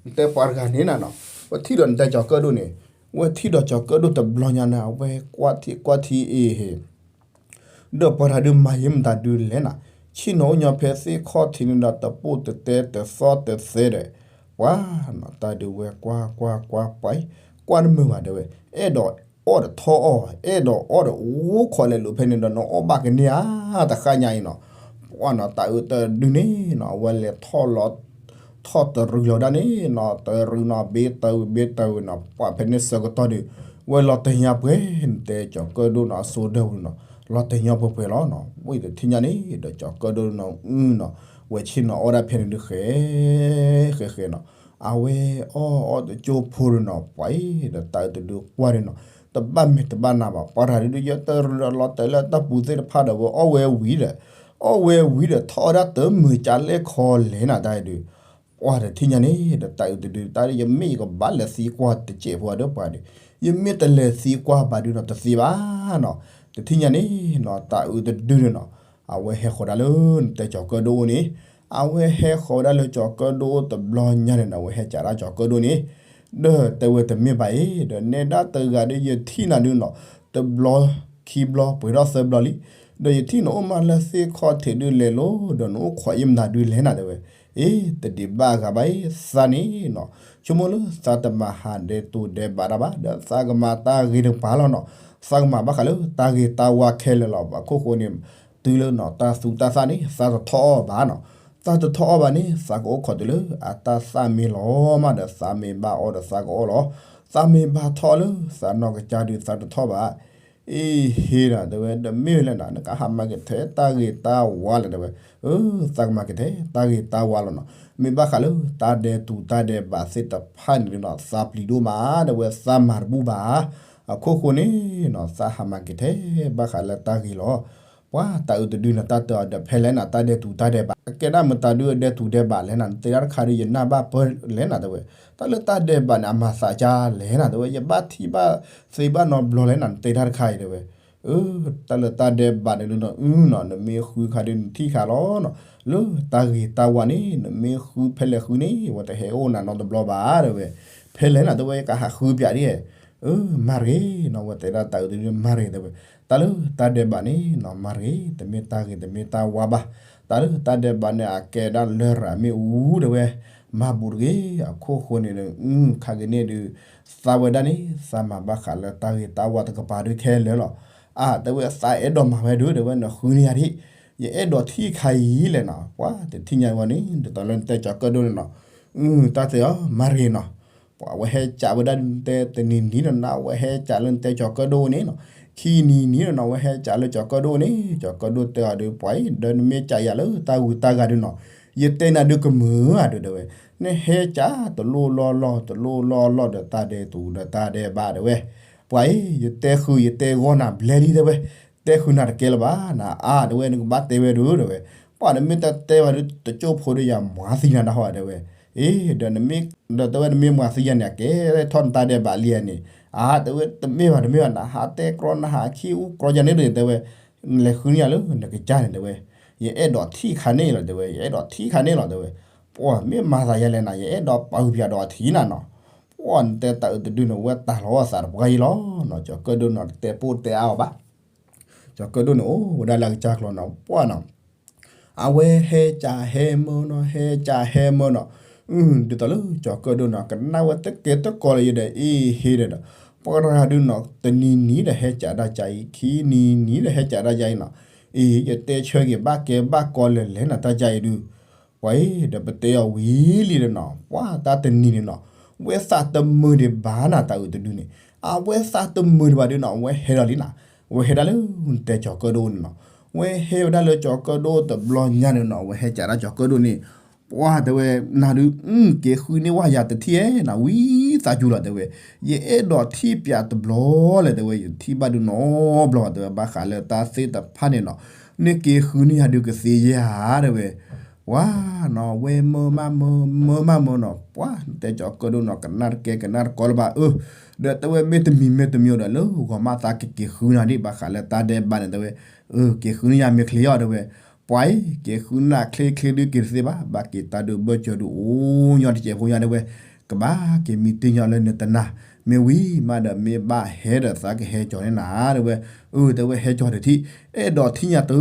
နတဲပှၤတဂၤန့ၣ်နၤနီၤ, ဝဲထံၣ်ဒီးနတဲကၠီၤကၢၣ်ဒိၣ်န့ၣ်, ဝဲထံၣ်ဒီးကၠီၤကၢၣ်ဒိၣ်တဘျီညါန့ၣ် အဝဲကွၢ်ထံကွၢ်ထံအ့ဟ့ၣ် ဒီးပှၤတၢ်ဒုးမၤယံာ်မတၤဒုးလဲၣ်နၤ, ဆ့ၣ်နီၤအိၣ်ညီဖဲသ့ၣ်ခီၣ်ထံးန့ၣ်ဒီး တပိၢ်တတဲတသီတသဲဒီး ပှၤနီၤ တၢ်ဒုးဝဲကွၢ်ကွၢ်ကွၢ်ကွၢ်ပှၤအံၤ ကွၢ်တမုာ်ဘၣ်တဲဝဲ, အဲၣ်ဒိးအီၣ်ဒီးထီၣ်အီၣ် အဲၣ်ဒိးအီၣ်ဒီးအိၣ်ခိးလဲၤလိာ်ဖဲန့ၣ်ဒီး နအီၣ်ဘၣ်ကန့ၢ်ဧါ တဃၣ်ညါအံၤနီၤ, ပှၤနီၤ တၢ်အုးတဒုန့ၣ်နီၤ အဝဲလဲၤထီၣ်လီၤ ထီၣ်တရံးလီၤဒၣ်န့ၣ်နီၤ တရံးနီၤ ဘ့တၢဝံၤဘ့တၢဝံၤနီၤ ပှၤဖဲန့ၣ်ဆၢကတီၢ်ဒီး ဝဲလီၤတဲာ်ညါပှဲၤ နတဲကၠီၤကၢၣ်ဒိၣ်နီၤ အစိဒၢပူၤနီၤ လီၤတဲာ်ညါပှဲၤပှဲၤလီၤနီၤ, ဝဲတထံၣ်ညါန့ၣ်ဒီးကၠီၤကၢၣ်ဒိၣ်နီၤ အုနီၤ ဝဲဆ့ၣ်နီၤအီၣ်ဒၣ်ဖဲန့ၣ်ဒုးဃဲ ဃဲဃဲနီၤ, အဝဲအီၣ်အီၣ်တကၠိဖိဒီးနီၤ ပှၤအံၤဒီးတၢ်အုးတဒုကွၢ်ဒီးနီၤ တဘၣ်မဲာ်တဘၣ်နါဘၣ် ပှၤတၢ်ဒုးဒုးယတရံးဒီးလီၤတဲာ်လၢတၢ်ပူၤသ့ၣ်တဖၣ်ဒီး ဝဲအီၣ်ဝဲဝံၤဒီး အီၣ်ဝဲဝံၤဒီးထီၣ်ဝဲဒၣ်တမုာ်ကလဲၣ်ခီလဲၣ်နၤ တၢ်အံၤဒုး ပှၤတထံၣ်ညါန့ၣ်ဒီးတၢ်အုးတဒု တၢ်ဒုး ယမ့ၢ်ယကဘၣ်လဲၤသံကွၢ်တစဲးဖိဒီးပှၤဒီး ယမ့ၢ်တလဲၤသံကွၢ်ဘၣ်ဒုးနီၤ တသ့ဘၣ်နီၤ, တထံၣ်ညါန့ၣ်နီၤ တၢ်အုးတဒုန့ၣ်နီၤ အဝဲဟဲဃီၤဒၣ်လၢနတဲကၠီၤကၢၣ်ဒိၣ်အိၣ်န့ၣ်, အဝဲဟဲဃီၤဝဲဒၣ်လၢကၠီၤကၢၣ်ဒိၣ်အိၣ်တဘျီညါန့ၣ်နီၤ အဝဲဟဲကးဒၣ်ကၠီၤကၢၣ်ဒိၣ်န့ၣ် ဒီးတဲဝဲတမ့ၢ်ဘၣ်အံၤ ဒီးနဲဒၣ်တဂၤဒီးယထံၣ်နၤဒုးနီၤ တဘျီခံဘျီပှဲၤထီၣ်သၢဘျီလံ, ဒီးယထံၣ်နအိၣ်မးလၢသ့ၣ်ခီၣ်ထံးဒုးလဲၤလိၤ ဒီးနအိၣ်ခိးယံာ်မတၤဒုးလဲၣ်နၤတဲဝဲ, အ့ တဒံးဘၣ်အဂၤဘၣ်အံၤ သးန့ၣ်နီၤ ဆိကမိၣ်လၢသးတမၤဟးဒဲးတူၤဒဲးဘးတၢ်ဘၣ် ဒီးသးကမၤတၢ်ဂ့ၤတကပၤလီၤနီၤ, သးကမၤဘၣ်ဃးလၢတၢ်ဂ့ၤတၢ်ဝါခဲလၢာ်လီၤ ဘၣ်ခိၣ်ဃိန့ၣ် တုၤလၢနီၤ တၢ်သူတၢ်သၣ်န့ၣ် သးတထီၣ်အီၣ်ဘၣ်နီၤ, သးတထီၣ်အီၣ်ဘၣ်န့ၣ် သးကအိၣ်ခိးတုၤလၢအတၢ်သၣ်မ့ၢ်လီၤမးဒီး သးမ့ၢ်ဘၣ်အီၣ်ဒီးသးကအီၣ်လီၤ, သးမ့ၢ်ဘၣ်ထီၣ်လၢသးနီၢ်ကစၢ်ဒုးသးတထီၣ်ဘၣ် အ့ဟ့ၣ်ဒီးတဲဝဲ တမ့ၢ်ဝဲလဲၣ်နီၤ နကဟးမၤက့ၤထဲတၢ်ဂ့ၤတၢ်ဝါလဲၣ်တဲဝဲ, အၢ သးကမၤက့ၤထဲတၢ်ဂ့ၤတၢ်ဝါလီၤနီၤ, မ့ၢ်ဘၣ်ဃးလၢတၢ်ဒဲးတူၤတၢ်ဒဲးဘးသ့ၣ်တဖၣ်န့ၣ်နီၤ သးပျံၤဒိၣ်မးတဲဝဲ သးမၤတဘူၣ်ဘၣ်, အခိၣ်ဃိန့ၣ်နီၤ သးဟးမၤက့ၤထဲ ဘၣ်ဃးလၢတၢ်ဂ့ၤလီၤ ပှၤတၢ်အုးတဒုန့ၣ် တၢ်တၢ်အီၤဒီးဖဲလဲၣ်နၤ တၢ်ဒဲးတူၤတၢ်ဒဲးဘး အကဲဒၣ်မတၤဒုးအဒဲးတူၤဒဲးဘးလဲၣ်နၤ နတဲတၢ်တခါဒီးယနၢ်ဘၣ်ပၢၢ်လဲၣ်နၤတဲဝဲ, တၢ်လၢတၢ်ဒဲးဘးန့ၣ် အမၤသးကါလဲၣ်နၤတဲဝဲ ယဘၣ်ထံၣ်ဘၣ်သ့ဘၣ်နီတဘျီလဲၣ်နၤ နတဲတၢ်တခါအံၤတဲဝဲ, အၢ တၢ်လၢတၢ်ဒဲးဘးန့ၣ်နီၤ အုနီၤ နမ့ၢ်ဃုခါဒုးနထံၣ်ခါလီၤနီၤ, လၢတၢ်ဂ့ၤတၢ်ဝါန့ၣ် နမ့ၢ်ဃုဖဲလဲၣ်ဃုန့ၣ် ဝဲတဟဲအိၣ်နၤနီတဘျီဘၣ်တဲဝဲ, ဖဲလဲၣ်နၤတဲဝဲ ယကဟးဃုပၠးဒ် အၢ မၤတဂ့ၤနီၤ ဝဲတဲဒၣ်တၢ်အုးတဒုန့ၣ် မၤတဂ့ၤတဲဝဲ, တၢ်လၢတၢ်ဒဲးဘးန့ၣ်နီၤ မၤတဂ့ၤ တမ့ၢ်တၢ်ဂ့ၤတမ့ၢ်တၢ်ဝါဘၣ်, တၢ်လၢတၢ်ဒဲးဘးန့ၣ် အကဲဒၣ်လရာ်မ့ၣ်အူတဲဝဲ, မၤဘူးတဂ့ၤ အခိၣ်ဃိန့ၣ်ဒီး ခါက့ၤန့ၣ်ဒုး သးဝဲဒၣ်န့ၣ် သးမၤဘၣ်ဃးလၢတၢ်ဂ့ၤတၢ်ဝါတကပၤဒုးခဲလၢာ်လီၤ, အါ တဲဝဲသးအဲၣ်ဒိးမၤဝဲဒုးတဲဝဲ နဃုန့ၢ်ယၤဒ် ယအဲၣ်ဒိးထံၣ်ခါအံၤလဲၣ်နီၤ ပှၤတထံၣ်ညါဝဲန့ၣ် ဒ်သိးလၢနတဲကၠီၤကၢၣ်ဒိၣ်န့ၣ်နီၤ, တၢ်တဲအီၤ မၤတဂ့ၤနီၤ ပှၤဝဲဟဲကးဝဲဒၣ်တဲတနံၤနံၤနီၤ နဝဲဟဲကးလၢနတဲကၠီၤကၢၣ်ဒိၣ်န့ၣ်နီၤ, ခံနံၤနံၤနီၤ နဝဲဟဲကးလၢကၠီၤကၢၣ်ဒိၣ်န့ၣ် ကၠီၤကၢၣ်ဒိၣ်တဲအီၤဒုး ပှၤအံၤ ဒီးနမ့ၢ်ကးယၤလၢတၢ်ဂုၤတၢ်ဂၤဒုးနီၤ, ယတဲနၤဒုးကမုာ်ဧါဒုးတဲဝဲ, နဟဲကးတလိၣ်လီၢ်လီၢ် တလိၣ်လီၢ်လီၢ်ဒီးတၢ်ဒဲးတူၤဒီးတၢ်ဒဲးဘးတဲဝဲ, ပှၤအံၤ ယတဲဃုာ်ယတဲဂီၢ်နၤဘျဲလံတဲဝဲ, တဲဃုာ်နၤတကဲလၢၤဘၣ် နအါ တဲဝဲ နကဘၣ်တဲဝဲဒုးတဲဝဲ, ပှၤနမ့ၢ်တတဲဝဲဒုး တကၠိၢ်ဖိဒီးယမၤသံနၤဒၣ်ဟီတဲဝဲ, အ့ ဒီးနမ့ၢ် ဒီးတဲဝဲနမ့ၢ်မၤသံယၤန့ၣ် အကဲထီၣ်နတၢ်ဒဲးဘးလံဧါန့ၣ်, အတဲဝဲ တမ့ၢ်ဘၣ်တမ့ၢ်ဘၣ် နဟးတဲကြီနဟးခံအူကြီယၤန့ၣ်ဒီး တဲဝဲ နလဲၤဃုန့ၢ်ယၤလၢနကစၢ်န့ၣ် တဲဝဲ ယအဲၣ်ဒိးထံၣ်ခါန့ၣ်လီၤ တဲဝဲ ယအဲၣ်ဒိးထံၣ်ခါန့ၣ်လီၤ တဲဝဲ ပှၢ်မ့ၢ်မၤသးယၤလဲၣ်နၤ ယအဲၣ်ဒိးပာ်ဂုာ်ပၠးဒီးအထံၣ်နၤနီၤ ပှၢ်နတဲတၢ်အုးတဒုန့ၣ် ဝဲတၢ်လီၤအသးတပှၢ်အံၤလီၤနီၤ ကၠီၤကၢၣ်ဒိၣ်နီၤ တတဲပိၢ်တဲအါအီၤဘၣ် ကၠီၤကၢၣ်ဒိၣ်န့ၣ် အိၣ်ဝဲဒၣ်လၢအကစၢ်ကျိာ်နီၤ ပှၢ်နီၤ အဝဲဟဲကးဟဲမၢနီၤ ဟဲကးဟဲမၢနီၤ ဒ်သိးလၢကၠီၤကၢၣ်ဒိၣ်နီၤ ကနၣ်ဝဲတကဲတကိးလၢၤဒီး အ့ဟ့ဒီး ပှၤတဂၤဒုနီၤ တနံၤနံၤဒီးဟဲကးတၢ်ကါအံၤ ခံနံၤနံၤဒီးဟဲကးတၢ်ကါအံၤနီၤ အ့ ယတဲဆၢက့ၤဘၣ်ကဲဘၣ်ကီလၢာ်လဲၣ်နၤတၢ်ကါအံၤဒု ပှၤအံၤဒီးပတဲအီၤဝံၤလံဒီးနီၤ ပှၤတၢ်တနံၤန့ၣ်နီၤ ဝဲသးတမုာ်ဒံးဘၣ်နၤတၢ်အုးတဒုန့ၣ် အဝဲသးတမုာ်ဒံးဘၣ်ဒုနီၤ အဝဲဟဲဒီးလံနၤ ဝဲဟဲဒၣ်လၢ တဲကၠီၤကၢၣ်ဒိၣ်န့ၣ်နီၤ ဝဲဟဲဝဲဒၣ်လၢကၠီၤကၢၣ်ဒိၣ်တဘျီညါန့ၣ်နီၤ ဝဲဟဲကးဒၣ်ကၠီၤကၢၣ်ဒိၣ်န့ၣ် ပှၤတဲဝဲ နၤဒု က့ၤဃုန့ၢ်ဝဲယၤတထံၣ်ဧဲနၤ ဝံသးစူၤလီၤတဲဝဲ ယအဲၣ်ဒိးထံၣ်ပၠးတဘျီလဲၣ်တဲဝဲ ယထံၣ်ဘၣ်ဒုနီတဘျီဘၣ်တဲဝဲ ဘၣ်ဃးလၢတၢ်သ့ၣ်တဖၣ်န့ၣ်နီၤ နက့ၤဃုန့ၢ်ယၤဒုကသ့ဧါတဲဝဲ ပှၤနီၤ ဝဲမၢမးမၢ မၢမးမၢနီၤ ပှၤတဲကၠီၤကၢၣ်ဒိၣ်နီၤ ကနၣ်တကဲကနၣ်တကိးလၢၤဘၣ် အၢ ဒီးတဲဝဲမ့ၢ်တမံၤမ့ၢ်တမံၤဒီး လၢဂီၤမးသးကက့ၤဃုနၤဒံး ဘၣ်ဃးလၢတၢ်ဒဲးဘးန့ၣ်တဲဝဲ အၢ က့ၤဃုန့ၢ်ယၤမ့ၢ်ချ့အီၤတဲဝဲ ပှၤအံၤ က့ၤဃုနၢ်ချ့ချ့ဒုက့ၤတသ့ဘၣ် ဘၣ်က့ၤတၢ်ဒုးဘၢၣ်စၢၤဒုးအိၣ်ညီတစဲးဖိညါတဲဝဲ ကဘၣ်က့ၤမံတ့ၢ်ညီလၢနတနၤ မ့ၢ်ဝံၤမးဒီးမ့ၢ်ဘၣ်ဟဲဒီးသးကဟဲကၠီၤန့ၢ်နၤတဲဝဲ အၢ တဲဝဲဟဲကၠီၤတထံၣ် အဲၣ်ဒိးထံၣ်ညါတ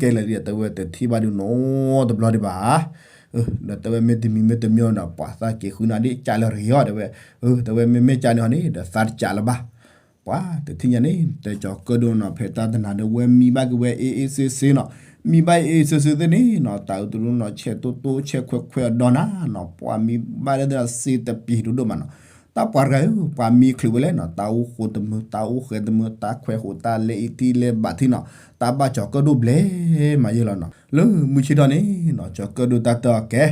ကဲလၢာ်လံ တဲဝဲတထံၣ်ဘၣ်ဒုနီတဘျီဒံးဘၣ် ဒီးတဲဝဲမ့ၢ်တမံၤမ့ၢ်တမံၤဒီး ပှၤသးက့ၤဃုနၤဒ်ကးလၢၤတဂ့ၤအီၤတဲဝဲ အၢ တဲဝဲမ့မ့ၢ်ကးန့ၣ်ဟီန့ၣ် ဒီးသးတကးလၢၤဘၣ် ပှၤတထံၣ်ညါန့ၣ် တဲကၠီၤကၢၣ်ဒိၣ်နီၤ ဖဲတၢ်တနၤဒီး ဝဲမံဘၣ်က့ၤဝဲအ့အ့စ့စ့နီၤ မံဘၣ်အ့အ့စ့စ့သ့ၣ်န့ၣ်နီၤ တၢ်အုးတရူနီၤ ဆဲးတိၣ်တိၣ်ဆဲးခွဲးခွဲးအဒီနၤနီၤ ပှၤမံဘၣ်လၢသ့ၣ်စ့တပံၤဒိၣ်ဒိၣ်မးနီၤ တၢ်ပှၤတဂၤဧၢ ပှၤမံချုးဝဲလဲၣ်နီၤ တၢ်အိၣ်ဃိတမုာ် တၢ်အိၣ်ဃဲတမုာ် တၢ်ခွဲးဃိး တၢ်လဲအံၤထံလဲဘးထံနီၤ တၢ်ဘၣ်ကၠီၤကၢၣ်ဒိၣ်ဘျဲၣ်မးယဲၢ်လီၤနီၤ လၢမုၢ်ဆ့ၣ်ထီၣ်န့ၣ်နီၤ ကၠီၤကၢၣ်ဒိၣ်တၢ်တၢ်အီၤကဲ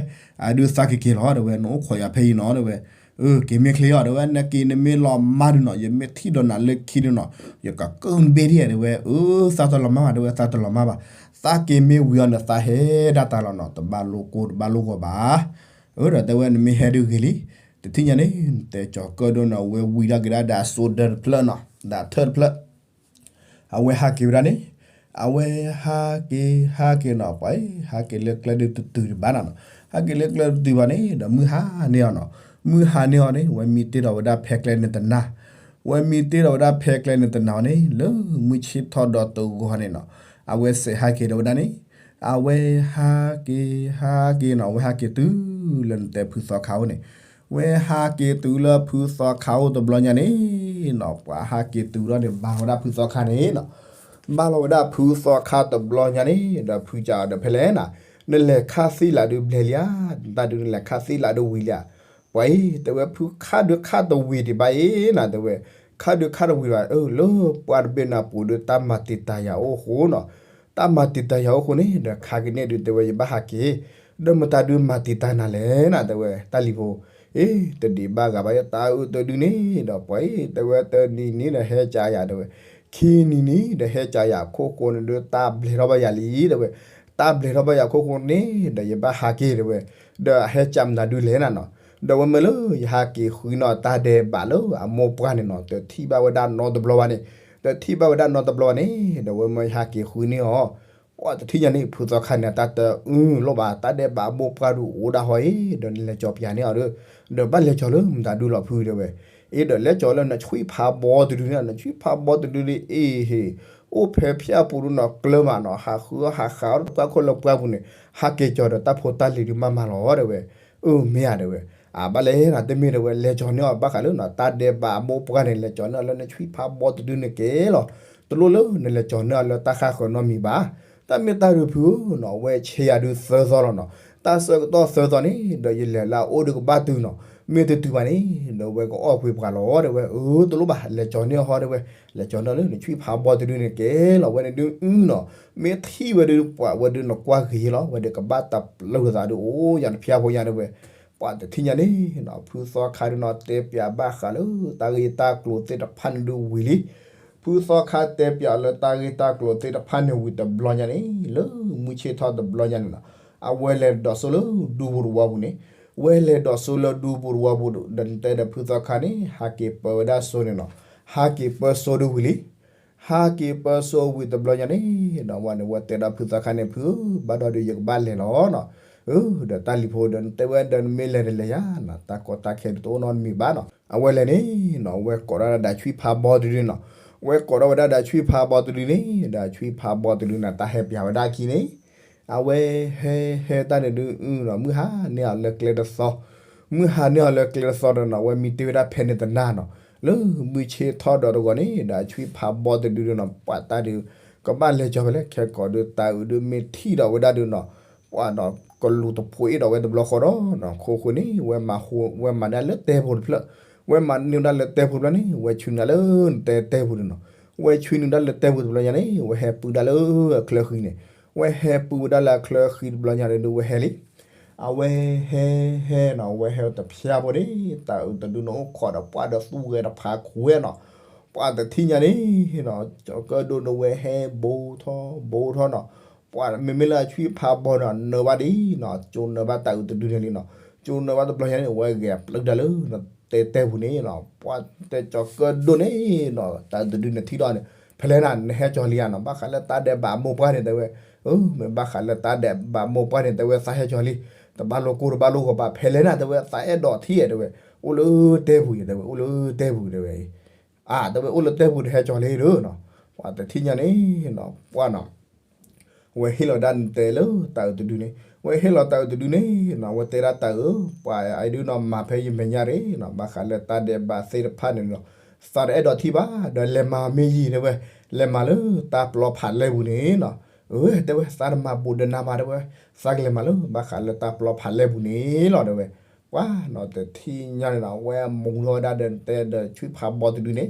အဒုးသးက့ၤက့ၤလီၤတဲဝဲ နအိၣ်ခိးယၤဖဲအံၤနီၤတဲဝဲ အၢ က့ၤမ့ၢ်ချ့အီၤတဲဝဲ နက့ၤနမ့ၢ်လီၤမၢ်ဒုနီၤ ယမ့ၢ်ထံၣ်ဒီးနၤလၢခံဒုနီၤ ယကကၢၣ်နဘ့ၣ်ဒံးတဲဝဲ အၢ သးတလီၤမၢ်ဘၣ်တဲဝဲ သးတလီၤမၢ်ဘၣ် သးက့ၤမ့ၢ်ဝံၤအီၤန့ၣ် သးဟဲဒၣ်တၢ်လီၤနီၤ တဘၣ်လိကိတဘၣ်လိဂီၤဘၣ် အၢ ဒီးတဲဝဲနမ့ၢ်ဟဲဒုဂ့ၤလံ တထံၣ်ညါန့ၣ် တဲကၠီၤကၢၣ်ဒိၣ်နီၤ ဝဲဝံၤဒၣ်က့ၤဒၣ်ဒီးအစိဒၢတဖျၢၣ်နီၤ ဒီးအထၢၣ်တဖျၢၣ် အဝဲဟးက့ၤဝဲဒၣ်န့ၣ် အဝဲဟးက့ၤဟးက့ၤနီၤ ပှၤအံၤ ဟးက့ၤလၢကျဲဒုတတုၤတဘၣ်နီၤနီၤ ဟးက့ၤလၢကျဲဒုတတုၤဘၣ်န့ၣ် ဒီးမုၢ်ဟါန့ၢ်အီၤနီၤ မုၢ်ဟါန့ၢ်အီၤန့ၣ် ဝဲမံတ့ၢ်ဒီးဝဲဒၣ်ဖဲကျဲန့ၣ်တနၤ ဝဲမံတ့ၢ်ဒီးဝဲဒၣ်ဖဲကျဲန့ၣ်တနၤအီၤန့ၣ် လၢမုၢ်ဆ့ၣ်ထီၣ်ဒီးတဂီၤန့ၣ်နီၤ အဝဲစဲးဟးက့ၤဒီးဝဲဒၣ်န့ၣ် အဝဲဟးက့ၤဟးက့ၤနီၤ အဝဲဟးက့ၤတုၤလၢနတဲဖုသီခါအိၣ်န့ၣ် ဝဲဟးက့ၤတုၤလၢဖုသီခါအိၣ်တဘျီညါန့ၣ်နီၤ ပှၤဟးက့ၤတုၤဒီးန့ၣ် ဘါဝဲဒၣ်ဖုသီခါန့ၣ်နီၤ ဘါလီၤဝဲဒၣ်ဖုသီခါတဘျီညါန့ၣ် ဒီးဖုကးအီၤဒီးဖဲလဲၣ်နၤ နလဲၤခါသံလၢဒုဘျဲၣ်လံဧါ တၢ်ဒုးနလဲၤခါသံလၢဒုဝံၤလံဧါ ပှၤအံၤ တဲဝဲဖုခါဒုခါတဝံၤဒံးဘၣ်အံၤနၤ တဲဝဲ ခါဒုခါတဝံၤဘၣ် အၢ လၢပှၤတဘ့ၣ်နၤပူၤဒုးတၢ်မၤတံာ်တာ်ယၤအိၣ်ဃိနီၤ တၢ်မၤတံာ်တာ်ယၤအိၣ်ဃိန့ၣ် ဒီးခါက့ၤန့ၣ်ဒုးတဲဝဲယဘၣ်ဟးက့ၤ ဒီးမတၤဒုးမၤတံာ်တာ်နၤလဲၣ်နၤ တဲဝဲ တၢ်လံၤဖိ အ့ တဒံးဘၣ်ဂၤဘၣ်ယတၢ်အုးတဒုန့ၣ် ဒီးပှၤအံၤ တဲဝဲတနံၤနံၤဒီးဟဲကးယၤ တဲဝဲ ခံနံၤနံၤဒီးဟဲကးယၤ ခိၣ်ဃိန့ၣ်ဒုးတၢ်ဘျဲးထီၣ်ဘၣ်ယၤလံ တဲဝဲ တၢ်ဘျဲးထီၣ်ဘၣ်ယၤခိၣ်ဃိန့ၣ် ဒီးယဘၣ်ဟးက့ၤ တဲဝဲ ဒီးအဟဲကးမတၤဒုလဲၣ်နၤနီၤ ဒီးဝဲမၢလၢယဟးက့ၤဃုန့ၢ်အီၤတၢ်ဒဲးဘးလၢအမိၢ်ပှၢ်န့ၣ်နီၤ တထံၣ်ဘၣ်ဝဲဒၣ်နီတဘျီဘၣ်န့ၣ် တထံၣ်ဘၣ်ဝဲဒၣ်နီတဘျီဘၣ်န့ၣ် ဒီးဝဲမၢယဟးက့ၤဃုန့ၢ်အီၤ ပှၤတထံၣ်ညါန့ၣ် ဖုသီခါန့ၣ် တၢ်တအုးလိၣ်ဘၣ် တၢ်ဒဲးဘးအမိၢ်ပှၢ်ဒုးအိၣ်ဒၣ်ဟီအံၤ ဒီးနလဲၤကၠီၤပၠးန့ၢ်အီၤဒီး ဒီးဘၣ်လဲၤကၠီၤလၢမတၤဒုလီၤဖုတဲဝဲ အ့ဒီးလဲၤကၠီၤလၢနဆွံဖးဘီတဒုန့ၣ် နဆွံဖးဘီတဒုဒ်အ့ဟ့ၣ် အိၣ်ဖဲဖၠၣ်ပူၤဒုနီၤကျၢၤမးနီၤ ဟးဃုအီၣ်ဟးဃးအီၣ်တပှၢ်ခိၣ်လၢပှၢ်ပူၤန့ၣ် ဟးက့ၤကၠီၤဒီးတၢ်ဖိတၢ်လံၤဒုးမၤမၤလီၤ တဲဝဲ အၢ မ့ၢ်ဧါ တဲဝဲ အဘၣ်လဲၣ်နၤ တမ့ၢ် တဲဝဲ လဲၤကၠီၤန့ၢ်အီၤဘၣ်ဃးလၢနီၤ တၢ်ဒဲးဘးအမိၢ်ပှၢ်န့ၣ် လဲၤကၠီၤန့ၢ်အီၤလၢနဆွံဖးဘီတဒုန့ၣ်ကဲလီၤ တလိၣ်လၢနလဲၤကၠီၤန့ၢ်အီၤလၢတၢ်ဃါဃၢၤနီတမံၤဘၣ် တၢ်မ့ၢ်တၢ်ဒုးဖုဧၢနီၤ အဝဲဆဲးယၤဒုးသၢသီလီၤနီၤ တၢ်ဆၢကတီၢ်သၢသီန့ၣ် ဒီးယလဲၤလၢအအိၣ်ဒုးကဘၣ်တုၤနီၤ မ့ၢ်တတုၤဘၣ်န့ၣ် ဒီးဝဲကအီၣ်ပှ့ၤပှၤလီၤ တဲဝဲ အၢ တလိၣ်ဘၣ် လဲၤကၠီၤန့ၢ်အီၤဟီ တဲဝဲ လဲၤကၠီၤန့ၢ်လၢနဆွံဖးဘီတဒုန့ၣ်ကဲလီၤ ဝဲန့ၣ်ဒုးအုနီၤ မ့ၢ်ထံၣ်ဝဲဒုးပှၤဝဲဒုးနကွၢ်ဂ့ၤလီၤ ဝဲဒုးကဘၣ်တပျုာ်သးဒုးအိၣ်ယၤတဖျၢၣ်ဖိညါ တဲဝဲ ပှၤတထံၣ်ညါန့ၣ်နီၤ ဖုသီခါဒုးနီၤ တဲပၠးဘၣ်ဃးလၢတၢ်ဂ့ၢ်တၢ်ကျိၤသ့ၣ်တဖၣ်န့ၣ်ဒုးဝံၤလံ ဖုသီခါတဲပၠးလၢတၢ်ဂ့ၢ်တၢ်ကျိၤသ့ၣ်တဖၣ်န့ၣ်ဝံၤတဘျီညါန့ၣ် လၢမုၢ်ဆ့ၣ်ထီၣ်တဘျီညါန့ၣ်နီၤ အဝဲလဲၤဒိးစိလၢဒူပူၤတဝီပူၤန့ၣ် ဝဲလဲၤဒိးစိလၢဒူပူၤတဝီပူၤဒီး နတဲဒီးဖုသီခါန့ၣ် ဟးက့ၤပၢဝဲဒၣ်စိန့ၣ်နီၤ ဟးက့ၤပၢစိဒုဝံၤလံ. ဟးက့ၤပၢစိဝံၤတဘျီညါန့ၣ်ဒီး ဝဲန့ၣ်ဝဲတဲဒီးဖုသီခါန့ၣ် ဖုဧၢ, ဘၣ်ဒီးဒုးယကဘၣ်လဲၤလီၤနီၤ. အၢ ဒီးတၢ်လံၤဖိဒီးတဲဝဲဒီး နမ့ၢ်လဲၤတလဲၤယၤနီၤ, တၢ်ကီတၢ်ခဲဒုးတအိၣ်နီတမံၤဘၣ်နီၤ. အဝဲလဲၤန့ၣ်နီၤ ဝဲကိးဒီးဒၣ်ဒၣ်ဆွံဖးဘီတဒုနီၤ. ဝဲကိးဒီးဝဲဒၣ်ဒၣ်ဆွံဖးဘီတဒုန့ၣ်, ဒၣ်ဆွံဖးဘီတဒုန့ၣ် တၢ်ဟဲပျးဝဲဒၣ်အခံန့ၣ် အဝဲဟဲဟဲတၢ်န့ၣ်ဒုးနီၤ, မုၢ်ဟါန့ၢ်အီၤလၢကျဲတသီ, မုၢ်ဟါန့ၢ်အီၤလၢကျဲတသီဒီးနီၤ, အဝဲမံတ့ၢ်ဝဲဒၣ်ဖဲန့ၣ်တနၤနီၤ, လၢမုၢ်ဆ့ၣ်ထီၣ်ဒီးတဂီၤန့ၣ် ဒီးဆွံဖးဘီတဒုဒီးနီၤ, ပှၤတၢ်ဒုး ကဘၣ်လဲၤကၠီၤဖဲလဲၣ်, ခဲကိာ်ဒုးတၤအုးဒုးမ့ၢ်ထံၣ်ဒီးဝဲဒၣ်ဒုးနီၤ, ပှၤဒီးကလူၤတဖိးအ့ၣ်ဒီးဝဲတဘျီဃီဒီး ခိၣ်ဃိန့ၣ် ဝဲမၤဟူဝဲမၤန့ၢ်လၢတဲပူၤတဖျၢၣ်, ဝဲမၤန့ၢ်ဝဲဒၣ်လၢတဲပူၤတဖျၢၣ်န့ၣ် ဝဲဆွံနုာ်လၢတဲတဲပူၤန့ၣ်နီၤ, ဝဲဆွံနုာ်ဒၣ်လၢတဲပူၤတဖျၢၣ်ညါန့ၣ် ဝဲဟဲပုၢ်ဒၣ်လၢအချၢဃံန့ၣ်, ဝဲဟဲပုၢ်ဝဲဒၣ်လၢအချၢဃံတဘျီညါန့ၣ်ဒုး ဝဲဟဲလံ အဝဲဟဲဟဲနီၤ, ဝဲဟဲတဖျါဖိန့ၣ် တၤအုးတဒုန့ၣ်အိၣ်ခိးဒီးပှၢ်ဒီးသူၣ်ဂဲၤတဖးခွဲးနီၤ, ပှၢ်တထံၣ်ညါန့ၣ်နီၤ, ကၠီၤကၢၣ်ဒိၣ်န့ၣ်ဝဲဟဲဘူးထီၣ်ဘူးထီၣ်နီၤ, ပှၢ်မ့မ့ၢ်လၢအဆွံဖးဘီနီၤ နၢၤဘၣ်ဒ်နီၤ, ကၠိနၢၤဘၣ်တၤအုးတဒုန့ၣ်လံနီၤ, ကၠိနၢၤဘၣ်တဘျီညါန့ၣ် ဝဲဂဲၤပျုၢ်တၢ်လၢ တဲတဲပူၤန့ၣ်နီၤ, ပှၢ်တဲကၠီၤကၢၣ်ဒိၣ်န့ၣ်နီၤ, တၤအုးတဒုန့ၣ်ထံၣ်ဒီးန့ၣ် ဖဲလဲၣ်နၤ နဟဲကၠီၤလံဧါနီၤ, ဘၣ်ဃးလၢတၢ်ဒဲးဘးမိၢ်ပှၢ်န့ၣ်တဲဝဲ, မ့ၢ်ဘၣ်ဃးလၢတၢ်ဒဲးဘးမိၢ်ပှၢ်န့ၣ် တဲဝဲသးဟဲကၠီၤလံ, တဘၣ်လိာ်ကိၢ်တဘၣ်လိာ်ဂီၤဘၣ်, ဖဲလဲၣ်နၤ တဲဝဲသးအဲၣ်ဒိးထံၣ်ဧါ တဲဝဲ, အိၣ်လၢတဲပူၤယတဲဝဲ, အိၣ်လၢတဲပူၤတဲဝဲ, အါ တဲဝဲအိၣ်လၢတဲပူၤတဟဲကၠီၤလံဒီးနီၤ, ပှၢ်တထံၣ်ညါန့ၣ်နီၤ, ပှၢ်နီၤ ဝဲဟ့ၣ်လီၤဒၣ်နတဲလၢတၤအုးတဒုန့ၣ်, ဝဲဟ့ၣ်လီၤတၤအုးတဒုန့ၣ်နီၤ, ဝဲတဲဒၣ်တၤအုး, ပှၢ်အံၤဒုနီၤ မၤဖဲယမဲာ်ညါရ့နီၤ, ဘၣ်ဃးလၢတၢ်ဒဲးဘးသ့ၣ်တဖၣ်န့ၣ်နီၤ, သးတအဲၣ်ဒိးထံၣ်ဘၣ်, ဒီးလဲၤမၤမ့ၢ်ယံၤတဲဝဲ, လဲၤမၤလၢတၢ်ပျီဖးလဲပူၤန့ၣ်နီၤ, အၢ တဲဝဲ သးတမၤဘူးဒီးနၤဘၣ်တဲဝဲ, သးကလဲၤမၤလၢဘၣ်ဃးလၢတၢ်ပျီဖးလဲပူၤန့ၣ်လီၤတဲဝဲ, ပှၢ်နီၤတထံၣ်ညါန့ၣ်နီၤ, ဝဲမူထီၣ်ဝဲဒၣ်ဒီးတဲဒီးဆွံဖးဘီတဒုန့ၣ်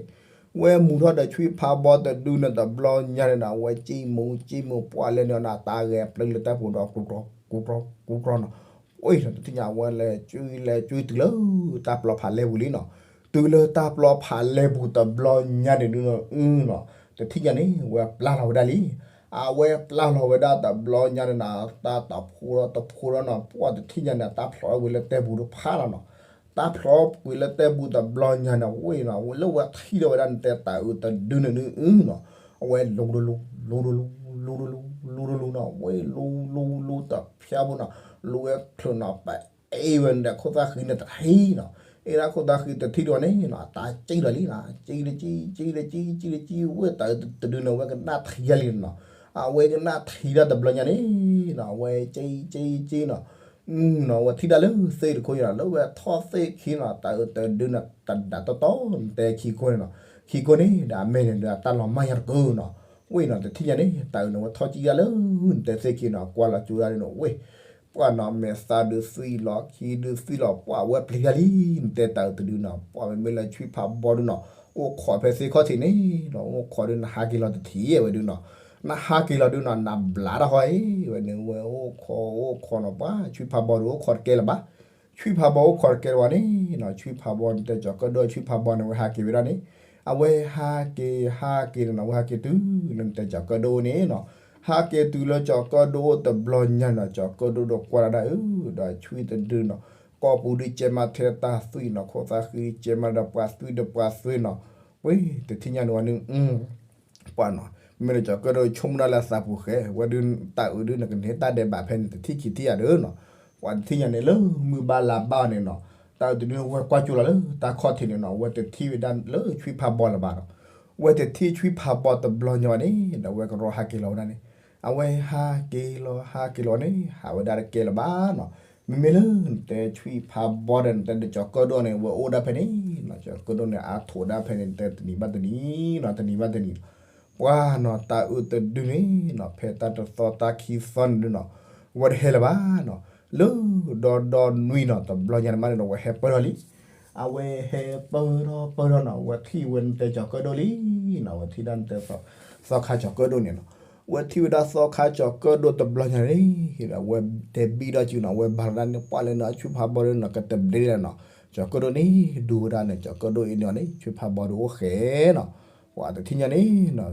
ဝဲမူထီၣ်ဒီးဆွံဖးဘီတဒုန့ၣ်တဘျီညါန့ၣ်နီၤ, ဝဲကံမူကံမူပှၢ်လဲန့ၣ်နီၤ, တၢ်ဂဲၤပျုၢ်လၢတၢ်ပူၤဒီး ကူတြီ ကူတြီ ကူတြီနီၤ, အံၤတထံၣ်ညါဝဲလဲၤကွံလဲၤကွံတုၤလၢတၢ်ပျီဖးလဲပူၤလံနီၤ, တုၤလၢတၢ်ပျီဖးလဲပူၤတဘျီညါန့ၣ်ဒုနီၤ, အုနီၤ, တထံၣ်ညါန့ၣ် ဝဲပျၢ်လီၤဝဲဒၣ်လံ, အဝဲပျၢ်လီၤဝဲဒၣ်တဘျီညါန့ၣ်နီၤ, တၢ်တဖိဒီးတဖိဒီးနီၤ, ပှၢ်တထံၣ်ညါန့ၣ် တၢ်ဖျိးဝဲလၢတဲပူၤတဖၣ်လီၤနီၤ, တၢ်ဖျိးကွံာ်လၢတဲပူၤတဘျီညါန့ၣ် ဝဲနီၤ, ဝဲလၢဝဲထံၣ်ဒီးဝဲဒၣ်နတဲတၤအုးတဒုန့ၣ်ဒုနီၤ, အဝဲလူၤတလူၤ လူၤတလူၤ လူၤတလူၤ လူၤတလူၤနီၤ, ဝဲလူၤလူၤလူၤတဖျါဖိနီၤ, လူၤဝဲချုးနီၤ ပအဲၣ်ဝဲန့ၣ်ဒီးခိၣ်သၣ်ဃံန့ၣ်တထံၣ်နီၤ, အဲၣ်ဒၣ်ခိၣ်သၣ်ဃံတထံၣ်ဒီးန့ၣ်နီၤ, တၢ်ကံၣ်လီၤလံနီၤ, ကံၣ်တကံၣ် ကံၣ်တကံၣ် ကံၣ်တကံၣ်, ဝဲတၤအုးတဒုန့ၣ် ဝဲကနၣ်ထံၣ်ယါလံနီၤ, အဝဲကနၣ်ထံၣ်ဒၣ်တဘျီညါန့ၣ်နီၤ, အဝဲကံၣ်ကံၣ်ကံၣ်နီၤ နီၤ, ဝဲထံၣ်ဒၣ်လၢသ့ၣ်တခိၣ်ညါနီၤ, လၢဝဲထီၣ်သ့ၣ်ခံနီၤ, တၤအုးတဒုန့ၣ် တဒၣ်တီတီ နတဲခံခိၣ်န့ၣ်နီၤ, ခံခိၣ်န့ၣ်ဒီးအမဲာ်န့ၣ်ဒီးအတၢ်လီၤမၢ်ညါတကုာ်နီၤ, ဝဲနီၤ, တထံၣ်ညါန့ၣ် တၤအုးန့ၣ် ဝဲထီၣ်ကံၣ်ဒၣ်လၢနတဲသ့ၣ်ခံနီၤ, ကွၢ်လီၤကၠိဒၣ်န့ၣ်နီၤ, ဝဲ ပှၢ်နီၤ မဲာ်သးဒုးသွံၣ်လီၤ ခံဒုးသွံၣ်လီၤ, ပှၢ်ဝဲပျံၤတၢ်လံ, နတဲတၤအုးတဒုနီၤ, ပှၢ်မ့မ့ၢ်လၢဆွံဖးဘီဒုနီၤ, အိၣ်ခိးဖဲသ့ၣ်ခီၣ်ထံးန့ၣ်နီၤ, အိၣ်ခိးဒုးနဟးက့ၤလီၤတထံၣ်ဝဲဒုနီၤ, နဟးက့ၤလီၤဒုနီၤ, နဘျးတၢ်ဃီအံၤ, ဝဲန့ၣ်ဝဲအိၣ်ခိးအိၣ်ခိးနီၤ, ပှၢ်ဆွံဖးဘီဒုအိၣ်ခိးတကဲလၢၤဘၣ် ဆွံဖးဘီအိၣ်ခိးတကဲလၢၤဘၣ်န့ၣ်နီၤ, ဆွံဖးဘီန့ၣ်တဲကၠီၤကၢၣ်ဒိၣ် ဆွံဖးဘီန့ၣ် ဝဲဟးက့ၤဝဲဒၣ်န့ၣ်, အဝဲဟးက့ၤ ဟးက့ၤန့ၣ်နီၤ, ဝဲဟးက့ၤတုၤလၢနတဲကၠီၤကၢၣ်ဒိၣ်န့ၣ်နီၤ, ဟးက့ၤတုၤလၢကၠီၤကၢၣ်ဒိၣ်အိၣ်တဘျီညါန့ၣ်နီၤ, ကၠီၤကၢၣ်ဒိၣ်ဒီးကွၢ်ဒၣ်အုး ဒီးဆွံတဒုနီၤ, ကိာ်ပူၤဒုးကဲမးထဲတၢ်သွံၣ်နီၤ, ခိၣ်သၣ်ဃံကဲမးဒီးပှၤသွံၣ်ဒီးပှၤသွံၣ်နီၤ, ဝဲတထံၣ်ညါန့ၣ်ဝဲန့ၣ် ပှၢ်နီၤ, မ့မ့ၢ်လၢကၠီၤကၢၣ်ဒိၣ်ဆိကမိၣ်ဒၣ်လၢအသးပူၤဃဲ ဝဲဒုးတၤအုးဒုးနကန့ၢ်တၢ်ဒဲးဘးဖဲန့ၣ် တထံၣ်ခံထံၣ်ဧါဒီးနီၤ, ပှၢ်တထံၣ်ညါန့ၣ် လၢမုၢ်ဘၣ်လါဘၣ်န့ၣ်နီၤ, တၤအုးတဒုန့ၣ် ဝဲကွၢ်ကၠိလီၤလၢတၢ်ခီၣ်ထံးန့ၣ်နီၤ, ဝဲတထံၣ်ဝဲဒၣ်လၢဆွံဖးဘီလၢၤဘၣ်နီၤ, ဝဲတထံၣ်ဆွံဖးဘီတဘျီညါဘၣ်န့ၣ် ဒီးဝဲကရီဟးက့ၤလီၤဝဲဒၣ်န့ၣ်, အဝဲဟးက့ၤလီၤ ဟးက့ၤလီၤန့ၣ် ဟးဝဲဒၣ်တကဲလၢၤဘၣ်နီၤ, မ့မ့ၢ်လၢနတဲဆွံဖးဘီဒီးနတဲဒီးကၠီၤကၢၣ်ဒိၣ်န့ၣ် ဝဲအိၣ်ဒၣ်ဖဲန့ၣ်နီၤ, ကၠီၤကၢၣ်ဒိၣ်န့ၣ် အါထီၣ်ဒၣ်ဖဲန့ၣ် နတဲတနံၤဘၣ်တနံၤနီၤ, တနံၤဘၣ်တနံၤနီၤ, ပှၢ်နီၤ တၤအုးတဒုန့ၣ်နီၤ ဖဲတၢ်တသီတၢ်ခံသီန့ၣ်ဒုနီၤ, ဝဲတဟဲလၢၤဘၣ်နီၤ, လၢဒီဒီနွံနီၤ တဘျီညါန့ၣ်မးန့ၣ်ဒီး ဝဲဟဲပၢၢ်ထီၣ်လံ, အဝဲဟဲပၢၢ်ထီၣ်ပၢၢ်ထီၣ်နီၤ, ဝဲထံၣ်ဝဲနတဲကၠီၤကၢၣ်ဒိၣ်လံနီၤ, ဝဲထံၣ်ဒၣ်နတဲ သီခါကၠီၤကၢၣ်ဒိၣ်န့ၣ်နီၤ, ဝဲထံၣ်ဝဲဒၣ်သီခါကၠီၤကၢၣ်ဒိၣ်တဘျီညါန့ၣ်, ဝဲတဲဘံၣ်ဒီးစုနီၤ, ဝဲဘၣ်လီၤဒၣ်န့ၣ် ပှၢ်လၢနအဆွံဖးဘီဒုနီၤ ကတဘျ့လၢၤနီၤ, ကၠီၤကၢၣ်ဒိၣ်န့ၣ် ဒူဝဲဒၣ်န့ၣ် ကၠီၤကၢၣ်ဒိၣ်အံၤန့ၣ်န့ၣ် ဆွံဖးဘီဒုအိၣ်ဃဲနီၤ, ပှၢ်တထံၣ်ညါန့ၣ်နီၤ,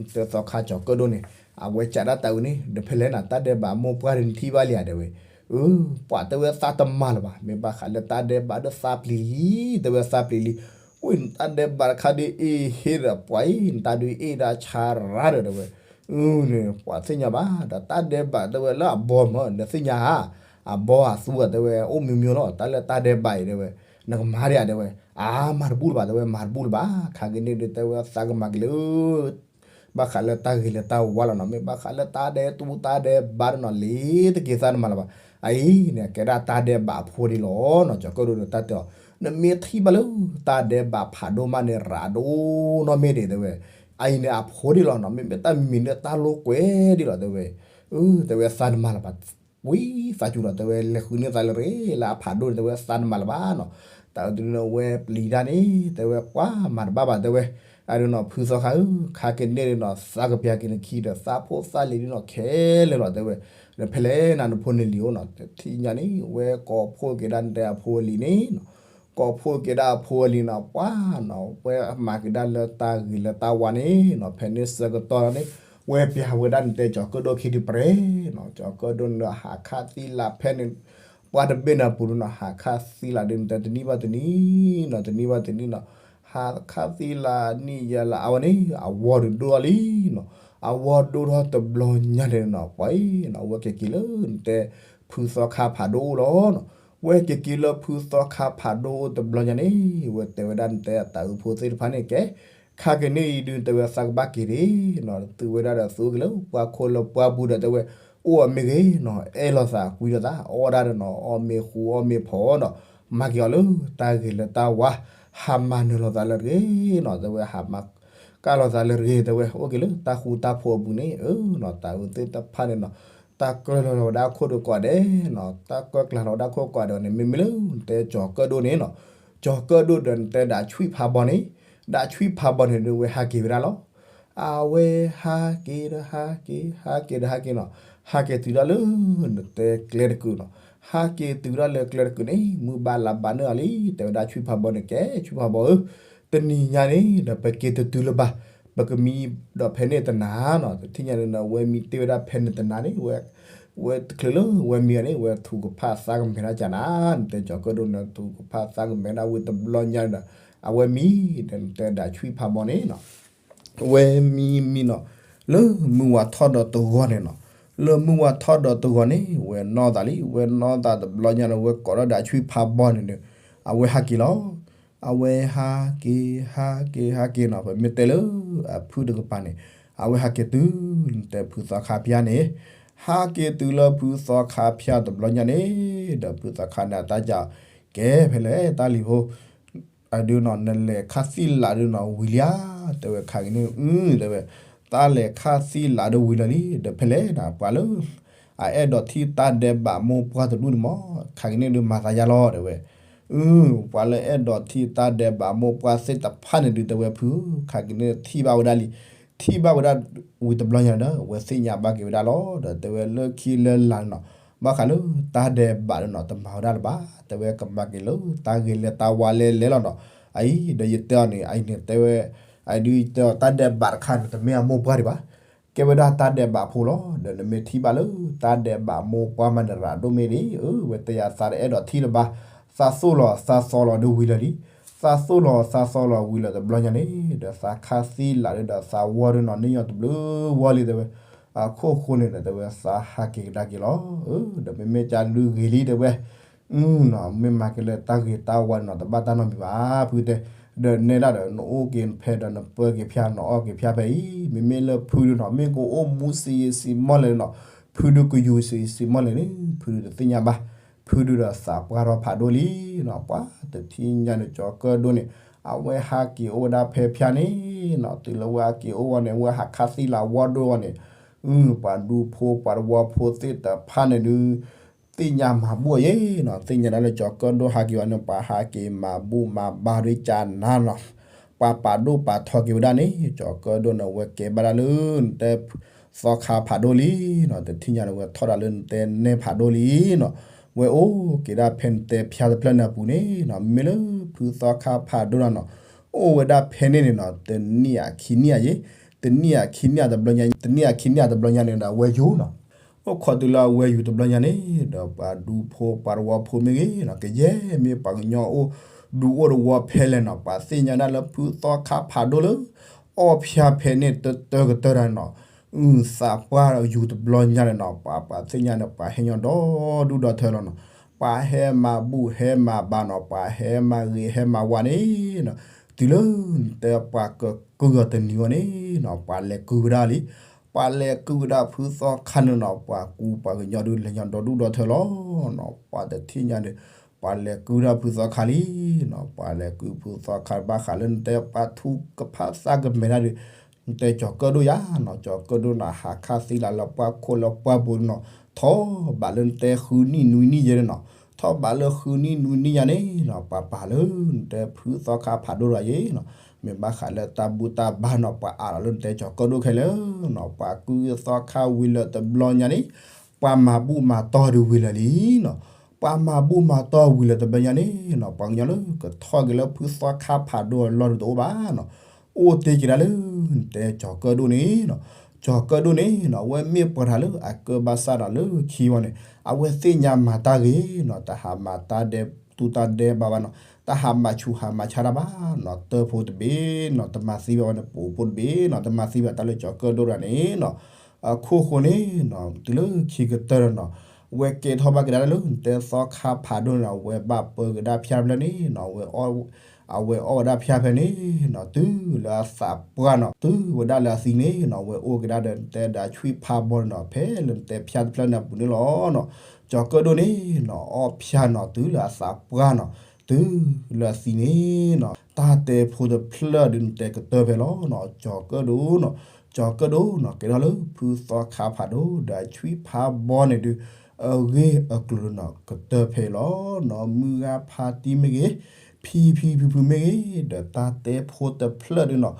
တဲသီခါကၠီၤကၢၣ်ဒိၣ်န့ၣ် အဝဲကးဒၣ်တၤအုးန့ၣ် ဒီးဖဲလဲၣ်နၤ တၢ်ဒဲးဘးမိၢ်ပှၢ်ဒုးနထံၣ်ဘၣ်လံဧါတဲဝဲ, အၢ ပှၢ်တဲဝဲသးတမၤလၢၤဘၣ်, မ့ၢ်ဘၣ်ဃးလၢတၢ်ဒဲးဘးဒီးသးပျံၤလံ, တဲဝဲသးပျံၤလံ, ဝံၤနတၢ်ဒဲးဘးတခါဒုးအ့ၣ်ဟ့ဒီး ပှၤအံၤ နတၢ်ဒုးအ့ၣ်ဒၣ်ဆါရၣ်ဒီးတဲဝဲ, အန့ၣ် ပှၤသ့ၣ်ညါဘၣ် ဒီးတၢ်ဒဲးဘးတဲဝဲလၢအဘီမၢ နသ့ၣ်ညါဧါ, အဘီအသူဧါတဲဝဲ အိၣ်မ့ၢ်မ့ၢ်လီၤ တၢ်လၢတၢ်ဒဲးဘးအံၤတဲဝဲ, နကမၤဒံးဧါတဲဝဲ, အါ မၤတဘူၣ်လၢၤဘၣ်တဲဝဲ မၤတဘူၣ်လၢၤဘၣ် ခါက့ၤန့ၣ်ဒုးတဲဝဲသးကမၤက့ၤလၢ ဘၣ်ဃးလၢတၢ်ဂ့ၤလၢတၢ်ဝါလီၤနီၤ, မ့ၢ်ဘၣ်ဃးလၢတၢ်ဒဲးတူတၢ်ဒဲးဘးဒီးနီၤ လ့ၤတက့ၤသးနမၤလၢၤဘၣ်, အအံၤန့ၣ် ကဲဒၣ်တၢ်ဒဲးဘးအဖိဒံးလီၤနီၤ, ကၠီၤကၢၣ်ဒိၣ်ဒီးတၢ်တဲအီၤ, နမ့ၢ်ထံၣ်ဘၣ်လၢတၢ်ဒဲးဘးဖးဒိၣ်မးန့ၣ် ရၤဒိၣ်နီၢ်မ့ၢ်ဒံးတဲဝဲ, အအံၤန့ၣ်အဖိဒံးလီၤနီၤ, မ့မ့ၢ်တၢ်မံၤမံၤန့ၣ်တၢ်လိာ်ကွဲဒံးလီၤတဲဝဲ, အၢ တဲဝဲသးနမၤလၢၤဘၣ် ဝံသးစူၤဒီး တဲဝဲလဲၤဃုန့ၢ်သးလၢတဂ့ၤ လၢအဖးဒိၣ်န့ၣ် တဲဝဲသးနမၤလၢၤဘၣ်နီၤ, တၢ်အၢတုၤန့ၣ်ဝဲပျံၤတၢ်န့ၣ် တဲဝဲပှၤမၤတဘၣ်ဘၣ်တဲဝဲ, အဒုးနီၤ ဖုသီခါဧၢ ခါက့ၤန့ၣ်ဒုးနီၤ သးကပျၢ်က့ၤနခံဒီး သးဖိသၣ်လံၤဒုးနီၤ ခဲလၢာ်လီၤတဲဝဲ, ဒီးဖဲလဲၣ်နၤနဖိနလံၤအိၣ်နီၤ တထံၣ်ညါန့ၣ် ဝဲကိးဖှိၣ်က့ၤဒၣ်နတဲအဖိအလံၤန့ၣ်နီၤ ကိးဖှိၣ်က့ၤဒၣ်အဖိအလံၤနီၤ ပှၤမၤက့ၤဒၣ်လၢတၢ်ဂ့ၤလၢတၢ်ဝါန့ၣ်နီၤ ဖဲန့ၣ်ဆၢကတီၢ်န့ၣ် ဝဲပျၢ်ဝဲဒၣ်နတဲကၠီၤကၢၣ်ဒိၣ်ခံဒုးပရဲနီၤ, ကၠီၤကၢၣ်ဒိၣ်န့ၣ်ဟးခးသံလးဖဲန့ၣ် ပှၤတဘ့ၣ်န့ၣ်အပူၤဒုးနီၤ ဟးခးသံလးဒုးနတဲတနံၣ်ဘၣ်တနံၣ်နီၤ တနံၣ်ဘၣ်တနံၣ်နီၤ ဟးခးသံလးနံၣ်ယဲလး အဝဲန့ၣ် အဝီဒုးဒိၣ်ထီၣ်လံနီၤ, အဝီဒိၣ်ထီၣ်တဘျီညါန့ၣ်နီၤ ပှၤအံၤနီၤ ဝဲက့ၤက့ၤလၢနတဲ ဖုသီခါဖးဒိၣ်အိၣ်လီၤနီၤ, ဝဲက့ၤက့ၤလၢဖုသီခါဖးဒိၣ်အိၣ်တဘျီညါန့ၣ် ဝဲတဲဝဲဒၣ်နတဲတၢ်အုးဖိသ့ၣ်တဖၣ်န့ၣ်ကဲ ခါက့ၤန့ၣ်အံၤဒုးတဲဝဲသးကဘၣ်က့ၤဒံးနီၤ သုဝဲဒၣ်ဒီးသုအိၣ်က့ၤလၢပှၤခိၣ်လၢပှၤပူၤဒီးတဲဝဲ အိၣ်အီၤမ့ၢ်ဂ့ၤနီၤ အဲၣ်လိာ်သးကွံလိာ်သး အီၣ်ဒၣ်ဒီးနီၤ အီၣ်မ့ၤဃူအီၣ်မ့ၤဖိးနီၤ မၤက့ၤအီၤလၢတၢ်ဂ့ၤလၢတၢ်ဝါ ဟးမၤနၢၤလိာ်သးလၢတဂ့ၤနီၤ တဲဝဲဟးမၤကၢ်လိာ်သးလၢတဂ့ၤ တဲဝဲ အိၣ်က့ၤလၢတၢ်ဃူတၢ်ဖိးအပူၤန့ၣ် အၢနီၤ တၢ်အုးသ့ၣ်တဖၣ်န့ၣ်နီၤ တၢ်ကြၢးလီၤဝဲဒၣ်ခိၣ်ဒီးကိးဂၤဒဲးနီၤ တၢ်ကြၢးကျၢၤလီၤဝဲဒၣ်ခိၣ်ကိးဂၤဒဲးန့ၣ် မ့မ့ၢ်လၢနတဲကၠီၤကၢၣ်ဒိၣ်န့ၣ်နီၤ ကၠီၤကၢၣ်ဒိၣ်ဒီးနတဲဒၣ်ဆွံဖးဘီန့ၣ် ဒၣ်ဆွံဖးဘီန့ၣ်ဒုးဝဲဟးက့ၤဝဲဒၣ်လီၤ အဝဲဟးက့ၤဒီးဟးက့ၤ ဟးက့ၤဒီးဟးက့ၤနီၤ ဟးက့ၤတုၤဒၣ်လၢနတဲကျဲတကုာ်နီၤ ဟးက့ၤတုၤဒၣ်လၢကျဲတကုာ်န့ၣ် မုၢ်ဘၣ်လါဘၣ်န့ၢ်အီၤလံ တဲဝဲဒၣ်ဆွံဖးဘီန့ၣ် ကဲဆွံဖးဘီဧၢ တနံၤညါန့ၣ်ဒီးပက့ၤတတုၤလၢၤဘၣ် ပကမံဒီးဖဲန့ၣ်တနၤနီၤ တထံၣ်ညါန့ၣ်ဒီး ဝဲမံတ့ၢ်ဝဲဒၣ်ဖဲန့ၣ်တနၤန့ၣ် ဝဲတချုးလၢဝဲမံဂၤန့ၣ် ဝဲထုးကဖၣ်သးကမဲာ်ဒၣ်ကနၤ နတဲကၠီၤကၢၣ်ဒိၣ်န့ၣ် ထုးကဖၣ်သးကမဲာ်ဒၣ်ဝံၤတဘျီညါန့ၣ်ဒီး အဝဲမံဒီးနတဲဒၣ်ဆွံဖးဘီန့ၣ်နီၤ ဝဲမံမံနီၤ လၢမုၢ်ဝါထီၣ်ဒီးတဂီၤန့ၣ်နီၤ လၢမုၢ်ဝါထီၣ်ဒီးတဂီၤန့ၣ် ဝဲနီၢ်သးလံ ဝဲနီၢ်သးတဘျီညါန့ၣ် ဝဲကိးထီၣ်ဒၣ်ဆွံဖးဘီန့ၣ်ဒီး အဝဲဟးက့ၤလီၤ အဝဲဟးက့ၤ ဟးက့ၤ ဟးက့ၤနီၤ ပမ့ၢ်တဲလၢအဖုတကပၤန့ၣ် အဝဲဟးက့ၤတုၤ နတဲဖုသီခါဖၠါန့ၣ် ဟးက့ၤတုၤလၢဖုသီခါဖၠါတဘျီညါန့ၣ် ဒီးဖုသီခါန့ၣ်အတၢ်ကး ကဲဖဲလဲၣ်တၢ်လံၤဖိ အဒုးနီၤ နလဲၤခးသံလးဒုးနီၤ ဝံၤလံဧါ တဲဝဲခါက့ၤန့ၣ် အၢ တဲဝဲ တၢ်လဲၤခးသံလးဒုးဝံၤလီၤလံ ဒီးဖဲလဲၣ်နၤ ပှၤလၢ အအဲၣ်ဒိးထံၣ်တၢ်ဒဲးဘးမိၢ်ပှၢ်တဒူၣ်န့ၣ်မး ခါက့ၤန့ၣ်ဒုးမၤသးယါလီၤ တဲဝဲ အၢ ပှၤလၢအဲၣ်ဒိးထံၣ်တၢ်ဒဲးဘးမိၢ်ပှၢ်သ့ၣ်တဖၣ်န့ၣ်ဒုး တဲဝဲဖု ခါက့ၤန့ၣ်ထံၣ်ဘၣ်ဝဲဒၣ်လံ ထံၣ်ဘၣ်ဝဲဒၣ်ဝံၤတဘျီညါဒီး အဝဲသ့ၣ်ညါဘၣ်က့ၤဝဲဒၣ်လီၤ ဒီးတဲဝဲလၢခံလၢလာ်န့ၣ်နီၤ ဘၣ်ဃးလၢတၢ်ဒဲးဘးန့ၣ်နီၤ တမၤဝဲဒၣ်လၢၤဘၣ် တဲဝဲကမၤက့ၤလၢတၢ်ဂ့ၤလၢတၢ်ဝါလဲၤလဲၤလီၤနီၤ အအံၤ ဒီးယတဲအီၤန့ၣ် အအံၤန့ၣ်တဲဝဲ အဒုးယတဲအီၤတၢ်ဒဲးဘးတခါန့ၣ် တမ့ၢ်အမိၢ်ပှၢ်ဒံးဘၣ် ကဲဝဲဒၣ်တၢ်ဒဲးဘးဖိလီၤ ဒီးနမ့ၢ်ထံၣ်ဘၣ်လၢတၢ်ဒဲးဘးမိၢ်ပှၢ်မးန့ၣ် ရၤဒိၣ်မ့ၢ်ဒံး အၢ ဝဲတဲယၤသးတအဲၣ်ဒိးထံၣ်လၢၤဘၣ် သးသိၣ်လီၤသးသီလီၤဒုးဝံၤလီၤလံ သးသိၣ်လီၤသးသီလီၤဝံၤလီၤတဘျီညါန့ၣ် ဒီးသးခးသံလးဒုးဒီးသးဝီဒုးနီၤ န့ၢ်ညီတဘျုးဝီလံတဲဝဲ အခိၣ်ဃိန့ၣ်ဒီးတဲဝဲသးဟးက့ၤကဒါက့ၤလီၤ အၢ ဒီးမ့မ့ၢ်ကဒုးဂ့ၤလံတဲဝဲ မ့ၢ်မၤက့ၤလၢတၢ်ဂ့ၤတၢ်ဝါန့ၣ်နီၤ တဘၣ်တၢ်နီတမံၤဘၣ် ဖုတဲ ဒီးနဲဒၣ်ဒီး နအိၣ်က့ၤဖဲဒီးနပၢက့ၤဖၠါ နအီၣ်က့ၤဖၠါဖဲအံၤ မ့မ့ၢ်လၢဖုဒုးနီၤ မ့ၢ်ကအိၣ်မူစံးယံာ်စံးမီၢ်လဲၣ်နီၤ ဖုဒုးကယူၤစံးယံာ်စံးမီၢ်လဲၣ်န့ၣ် ဖုဒုးတသ့ၣ်ညါဘၣ် ဖုဒုးဒီးသးပှၢ်ထီၣ်ဖးဒိၣ်လံနီၤ ပှၤတထံၣ်ညါန့ၣ် ကၠီၤကၢၣ်ဒိၣ်န့ၣ် အဝဲဟးက့ၤအိၣ်ဝဲဒၣ်ဖဲဖၠါန့ၣ်နီၤ တုၤလၢဝဲဟးက့ၤအိၣ်ဝဲန့ၣ် ဝဲဟးခးသံလးဝီဒိၣ်ဝဲန့ၣ် ပှၤဒူဖိပှၤတဝီဖိသ့ၣ်တဖၣ်န့ၣ်ဒုး သ့ၣ်ညါမၤဘူၣ်အီၤယဲနီၤ သ့ၣ်ညါဒၣ်လၢကၠီၤကၢၣ်ဒိၣ်ဟးက့ၤဝဲန့ၣ် ပှၤဟးက့ၤမၤဘူၣ်မၤဘါဒ်ကနၤနီၤ ပှၤပာ်ဒိၣ်ပာ်ထီက့ၤဝဲဒၣ်န့ၣ် ကၠီၤကၢၣ်ဒိၣ်န့ၣ် ဝဲကဲဘၣ်ဒၣ်လၢနတဲသီခါဖးဒိၣ်လံနီၤ တထံၣ်ညါန့ၣ် ဝဲထီၣ်ဒၣ်လၢနတဲနဲဖးဒိၣ်လံနီၤ ဝဲအိၣ်က့ၤဒၣ်ဖဲနတဲဖၠါတဖျၢၣ်န့ၣ်အပူၤန့ၣ်နီၤ မ့မ့ၢ်လၢဖုသီခါဖးဒိၣ်နီၤ အိၣ်ဝဲဒၣ်ဖဲန့ၣ်န့ၣ်နီၤ တနံၣ်အခံနံၣ်အယဲ တနံၣ်အခံနံၣ်အတဘျီညါ တနံၣ်အခံနံၣ်အတဘျီညါန့ၣ်ဒီး အဝဲယူၤနီၤ အိၣ်ခိးတုၤလၢအဝဲယူၤတဘျီညါန့ၣ် ဒီးပှၤဒူဖိပှၤတဝီဖိမ့ၢ်ဂ့ၤနီၤ ကယဲၢ်မ့ၢ်ပှၤကညီအိၣ် ဒူအိၣ်တဝီဖဲလဲၣ်နီၤ ပှၤသ့ၣ်ညါဒၣ်လၢဖုသီခါဖးဒိၣ်လၢ အီၣ်ဖၠါဖဲန့ၣ်တတၢကတၢၢ်တၢ်နီၤ, အုၣ်သးပှၢ်ယူၤတဘျီညါန့ၣ်နီၤ ပှၤပှၤသ့ၣ်ညါန့ၣ် ပှၤဟဲညီဒီဒူၣ်ဒီထၢလီၤနီၤ, ပှၤဟဲမၤဘူၣ်ဟဲမၤဘါနီၤ ပှၤဟဲမၤဂ့ၤဟဲမၤဝါန့ၣ်နီၤ, တုၤလၢနတဲပှၤကကုၢ်အီၤတနံၤအီၤန့ၣ်နီၤ ပှၤလဲၤကုၢ်ဝဲဒၣ်လံ ပှၤလဲၤကုၢ်ဝဲဒၣ်ဖုသီခါန့ၣ်နီၤ ပှၤကူပှၤကညီဒုးလဲၤညီဒီဒူၣ်ဒီထၢလီၤနီၤ, ပှၤတထံၣ်ညါဒီး ပှၤလဲၤကုၢ်ဒၣ်ဖုသီခါလံနီၤ, ပှၤလဲၤကုၢ်ဖုသီခါဘၣ်ဃးလၢနတဲပှၤထူကဖၣ်သးကမဲာ်တၢ်ဒီး နတဲကၠီၤကၢၣ်ဒိၣ်ယါနီၤ, ကၠီၤကၢၣ်ဒိၣ်နီၤ ဟးခါသံလၢလၢပှၢ်ခိၣ်လၢပှၢ်ဘိနီၤ, ထီၣ်ဘးလၢနတဲဃုနံၣ်နွံနံၣ်ယဲန့ၣ်နီၤ, ထီၣ်ဘးလၢဃုနံၣ်နွံနံၣ်ယါန့ၣ်နီၤ ပှၤပာ်လၢနတဲဖုသီခါဖးဒိၣ်ဒီးယဲနီၤ, မ့ၢ်ဘၣ်ဃးလၢတၢ်ဘူၣ်တၢ်ဘါနီၤ ပှၤအးလီၤလၢနတဲကၠီၤကၢၣ်ဒိၣ်ခဲလၢာ်နီၤ, ပှၤကုၢ်သီခါဝံၤလၢတဘျီညါန့ၣ် ပှၤမၤဘူၣ်မၤတီၢ်ဒုးဝံၤလၢာ်လံနီၤ, ပှၤမၤဘူၣ်မၤတီၢ်ဝံၤလၢာ်တဘျီညါန့ၣ်နီၤ ပှၤကညီလၢကထီၣ်က့ၤလၢဖုသီခါဖးဒိၣ်အလီၢ်ဒုးတအိၣ်ဘၣ်နီၤ, အိၣ်တ့ၢ်က့ၤဒၣ်လၢ နတဲကၠီၤကၢၣ်ဒိၣ်န့ၣ်နီၤ, ကၠီၤကၢၣ်ဒိၣ်န့ၣ်နီၤ အဝဲမ့ၢ်ပှၤတဂၤလၢအကၢဘါစၢ်နီၤလၢခံဝီန့ၣ် အဝဲသ့ၣ်ညါမၤတၢ်ဂ့ၤနီၤ, တဟးမၤတၢ်ဒဲးတူၢ်တၢ်ဒဲးဘးဘၣ်နီၤ, တဟးမၤဆူးဟးမၤဆါတၢ်ဘၣ်နီၤ, တၢဖိတဘ့ၣ်နီၤ တမၤသံဘၣ်ဝဲန့ၣ် ပအိၣ်ဖိတဘ့ၣ်နီၤ တမၤသံဘၣ်တၢ်လၢကၠီၤကၢၣ်ဒိၣ်တဂၤန့ၣ်နီၤ, အခိၣ်ဃိန့ၣ်နီၤ တုၤလၢခံကတၢၢ်ဒီးနီၤ ဝဲကဲထီၣ်ဘၣ်က့ၤဒၣ်လၢနတဲသီခါဖးဒိၣ်န့ၣ်နီၤ ဝဲဘၣ်ပၢက့ၤဒၣ်ဖၠါတဖျၢၣ်န့ၣ်နီၤ ဝဲ အဝဲအီၣ်ဝဲဒၣ်ဖၠါဖဲန့ၣ်နီၤ တုၤလၢအသးပှၢ်နီၤ တုၤဝဲဒၣ်လၢအသံန့ၣ်နီၤ ဝဲအိၣ်က့ၤဒၣ်ဒီးနတဲဒီးဆွံဖးဘီန့ၣ်နီၤ ဖဲလၢနတဲဖၠါတဖျၢၣ်န့ၣ်အပူၤန့ၣ်လီၤနီၤ, ကၠီၤကၢၣ်ဒိၣ်န့ၣ်နီၤ အီၣ်ဖၠါနီၤ တုၤလၢအသးပှၢ်နီၤ တုၤလၢအသံန့ၣ်နီၤ တၢ်တဲဖိတဖျၢၣ်ဒုးနတဲကတၢၢ်ဖဲလီၤနီၤ ကၠီၤကၢၣ်ဒိၣ်နီၤ ကၠီၤကၢၣ်ဒိၣ်နီၤ ကဲထီၣ်လၢဖုသီခါဖးဒိၣ်ဒီးဆွံဖးဘီန့ၣ်ဒုး အဂ့ၢ်အကျိၤလၢနီၤ ကတၢၢ်ဖဲလီၤနီၤ မုၢ်ဂၤဖါတံၢ်မ့ၢ်ဂ့ၤ ဖံဖံဖုဖုမ့ၢ်ဂ့ၤ ဒီးတၢ်တဲဖိတဖျၢၣ်ဒုးနီၤ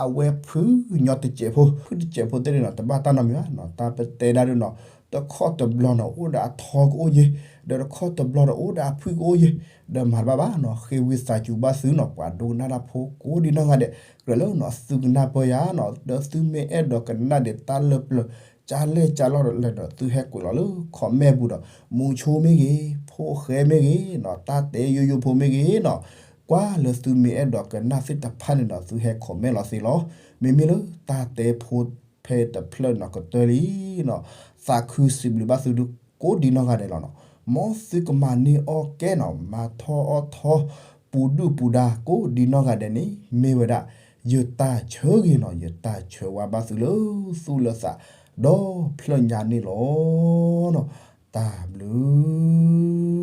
အဝဲဖုညီတစဲးဖိ ဖုတစဲးဖိသ့ၣ်န့ၣ်နီၤ တဘၣ်တၢ်နီတမံၤဘၣ်နီၤ တၢ်ပတဲဒၣ်ဒုးနီၤ တခီတဘျီနီၤ အိၣ်ဒီးအထီကအိၣ်ယဲၢ် ဒီးတခီတဘျီဒီးအိၣ်ဒီးအဖုကအိၣ်ယဲၢ် ဒီးမၤတဘၣ်ဘၣ်နီၤ ဃ့ဝံသးစူၤဘၣ်သုနီၤ ပှၤဒိကနၣ်တၢ်ဖိကိးဒံနီၢ်ဂၤဒဲး ကြၢးလၢနီၤသုကနၣ်ပၢၢ်ယၤနီၤ ဒီးသုမ့ၢ်အဲၣ်ဒိးကနၣ်ဒံးတၢ်လၢပျၢၤ ကၢ်လဲၢ်ကၢ်လီၢ်ဒီးလဲၣ်ဒီး သုဟဲကွဲးလီၤလၢ comment ပူၤဒီး မူဆိမ့ၢ်ဂ့ၤ ဖိၣ်ဃဲမ့ၢ်ဂ့ၤနီၤ တၢ်တဲယိယိဖိမ့ၢ်ဂ့ၤနီၤ ကွၢ်လၢသုမ့ၢ်အဲၣ်ဒိးကနၣ်သ့ၣ်တဖၣ်န့ၣ်ဒီး သုဟဲ comment လီၤသ့လီၤ. မ့မ့ၢ်လၢတၢ်တဲဖိဖဲတဖျၢၣ်နီၤ ကတၢၢ်လံနီၤ သးခုစံးဘျုးဘၣ်သုဒုးကိးဒံနီၢ်ဂၤဒဲးလီၤနီၤ. မ်သုကမၤန့ၢ်အီၣ်ကဲနီၤ မၤထီၣ်အီၣ်ထီ ပူၤဒုၣ်ပူၤဒါကိးဒံနီၢ်ဂၤဒဲးန့ၣ် မ့ၢ်ဝဲဒၣ် ယတၢ်ဆၢဂ့ၤနီၤ ယတၢ်ဆၢဝါဘၣ်သုလၢသူၣ်လၢသး ဒီဖျၢၣ်ညါန့ၣ်လီၤ. တၢ်ဘျုး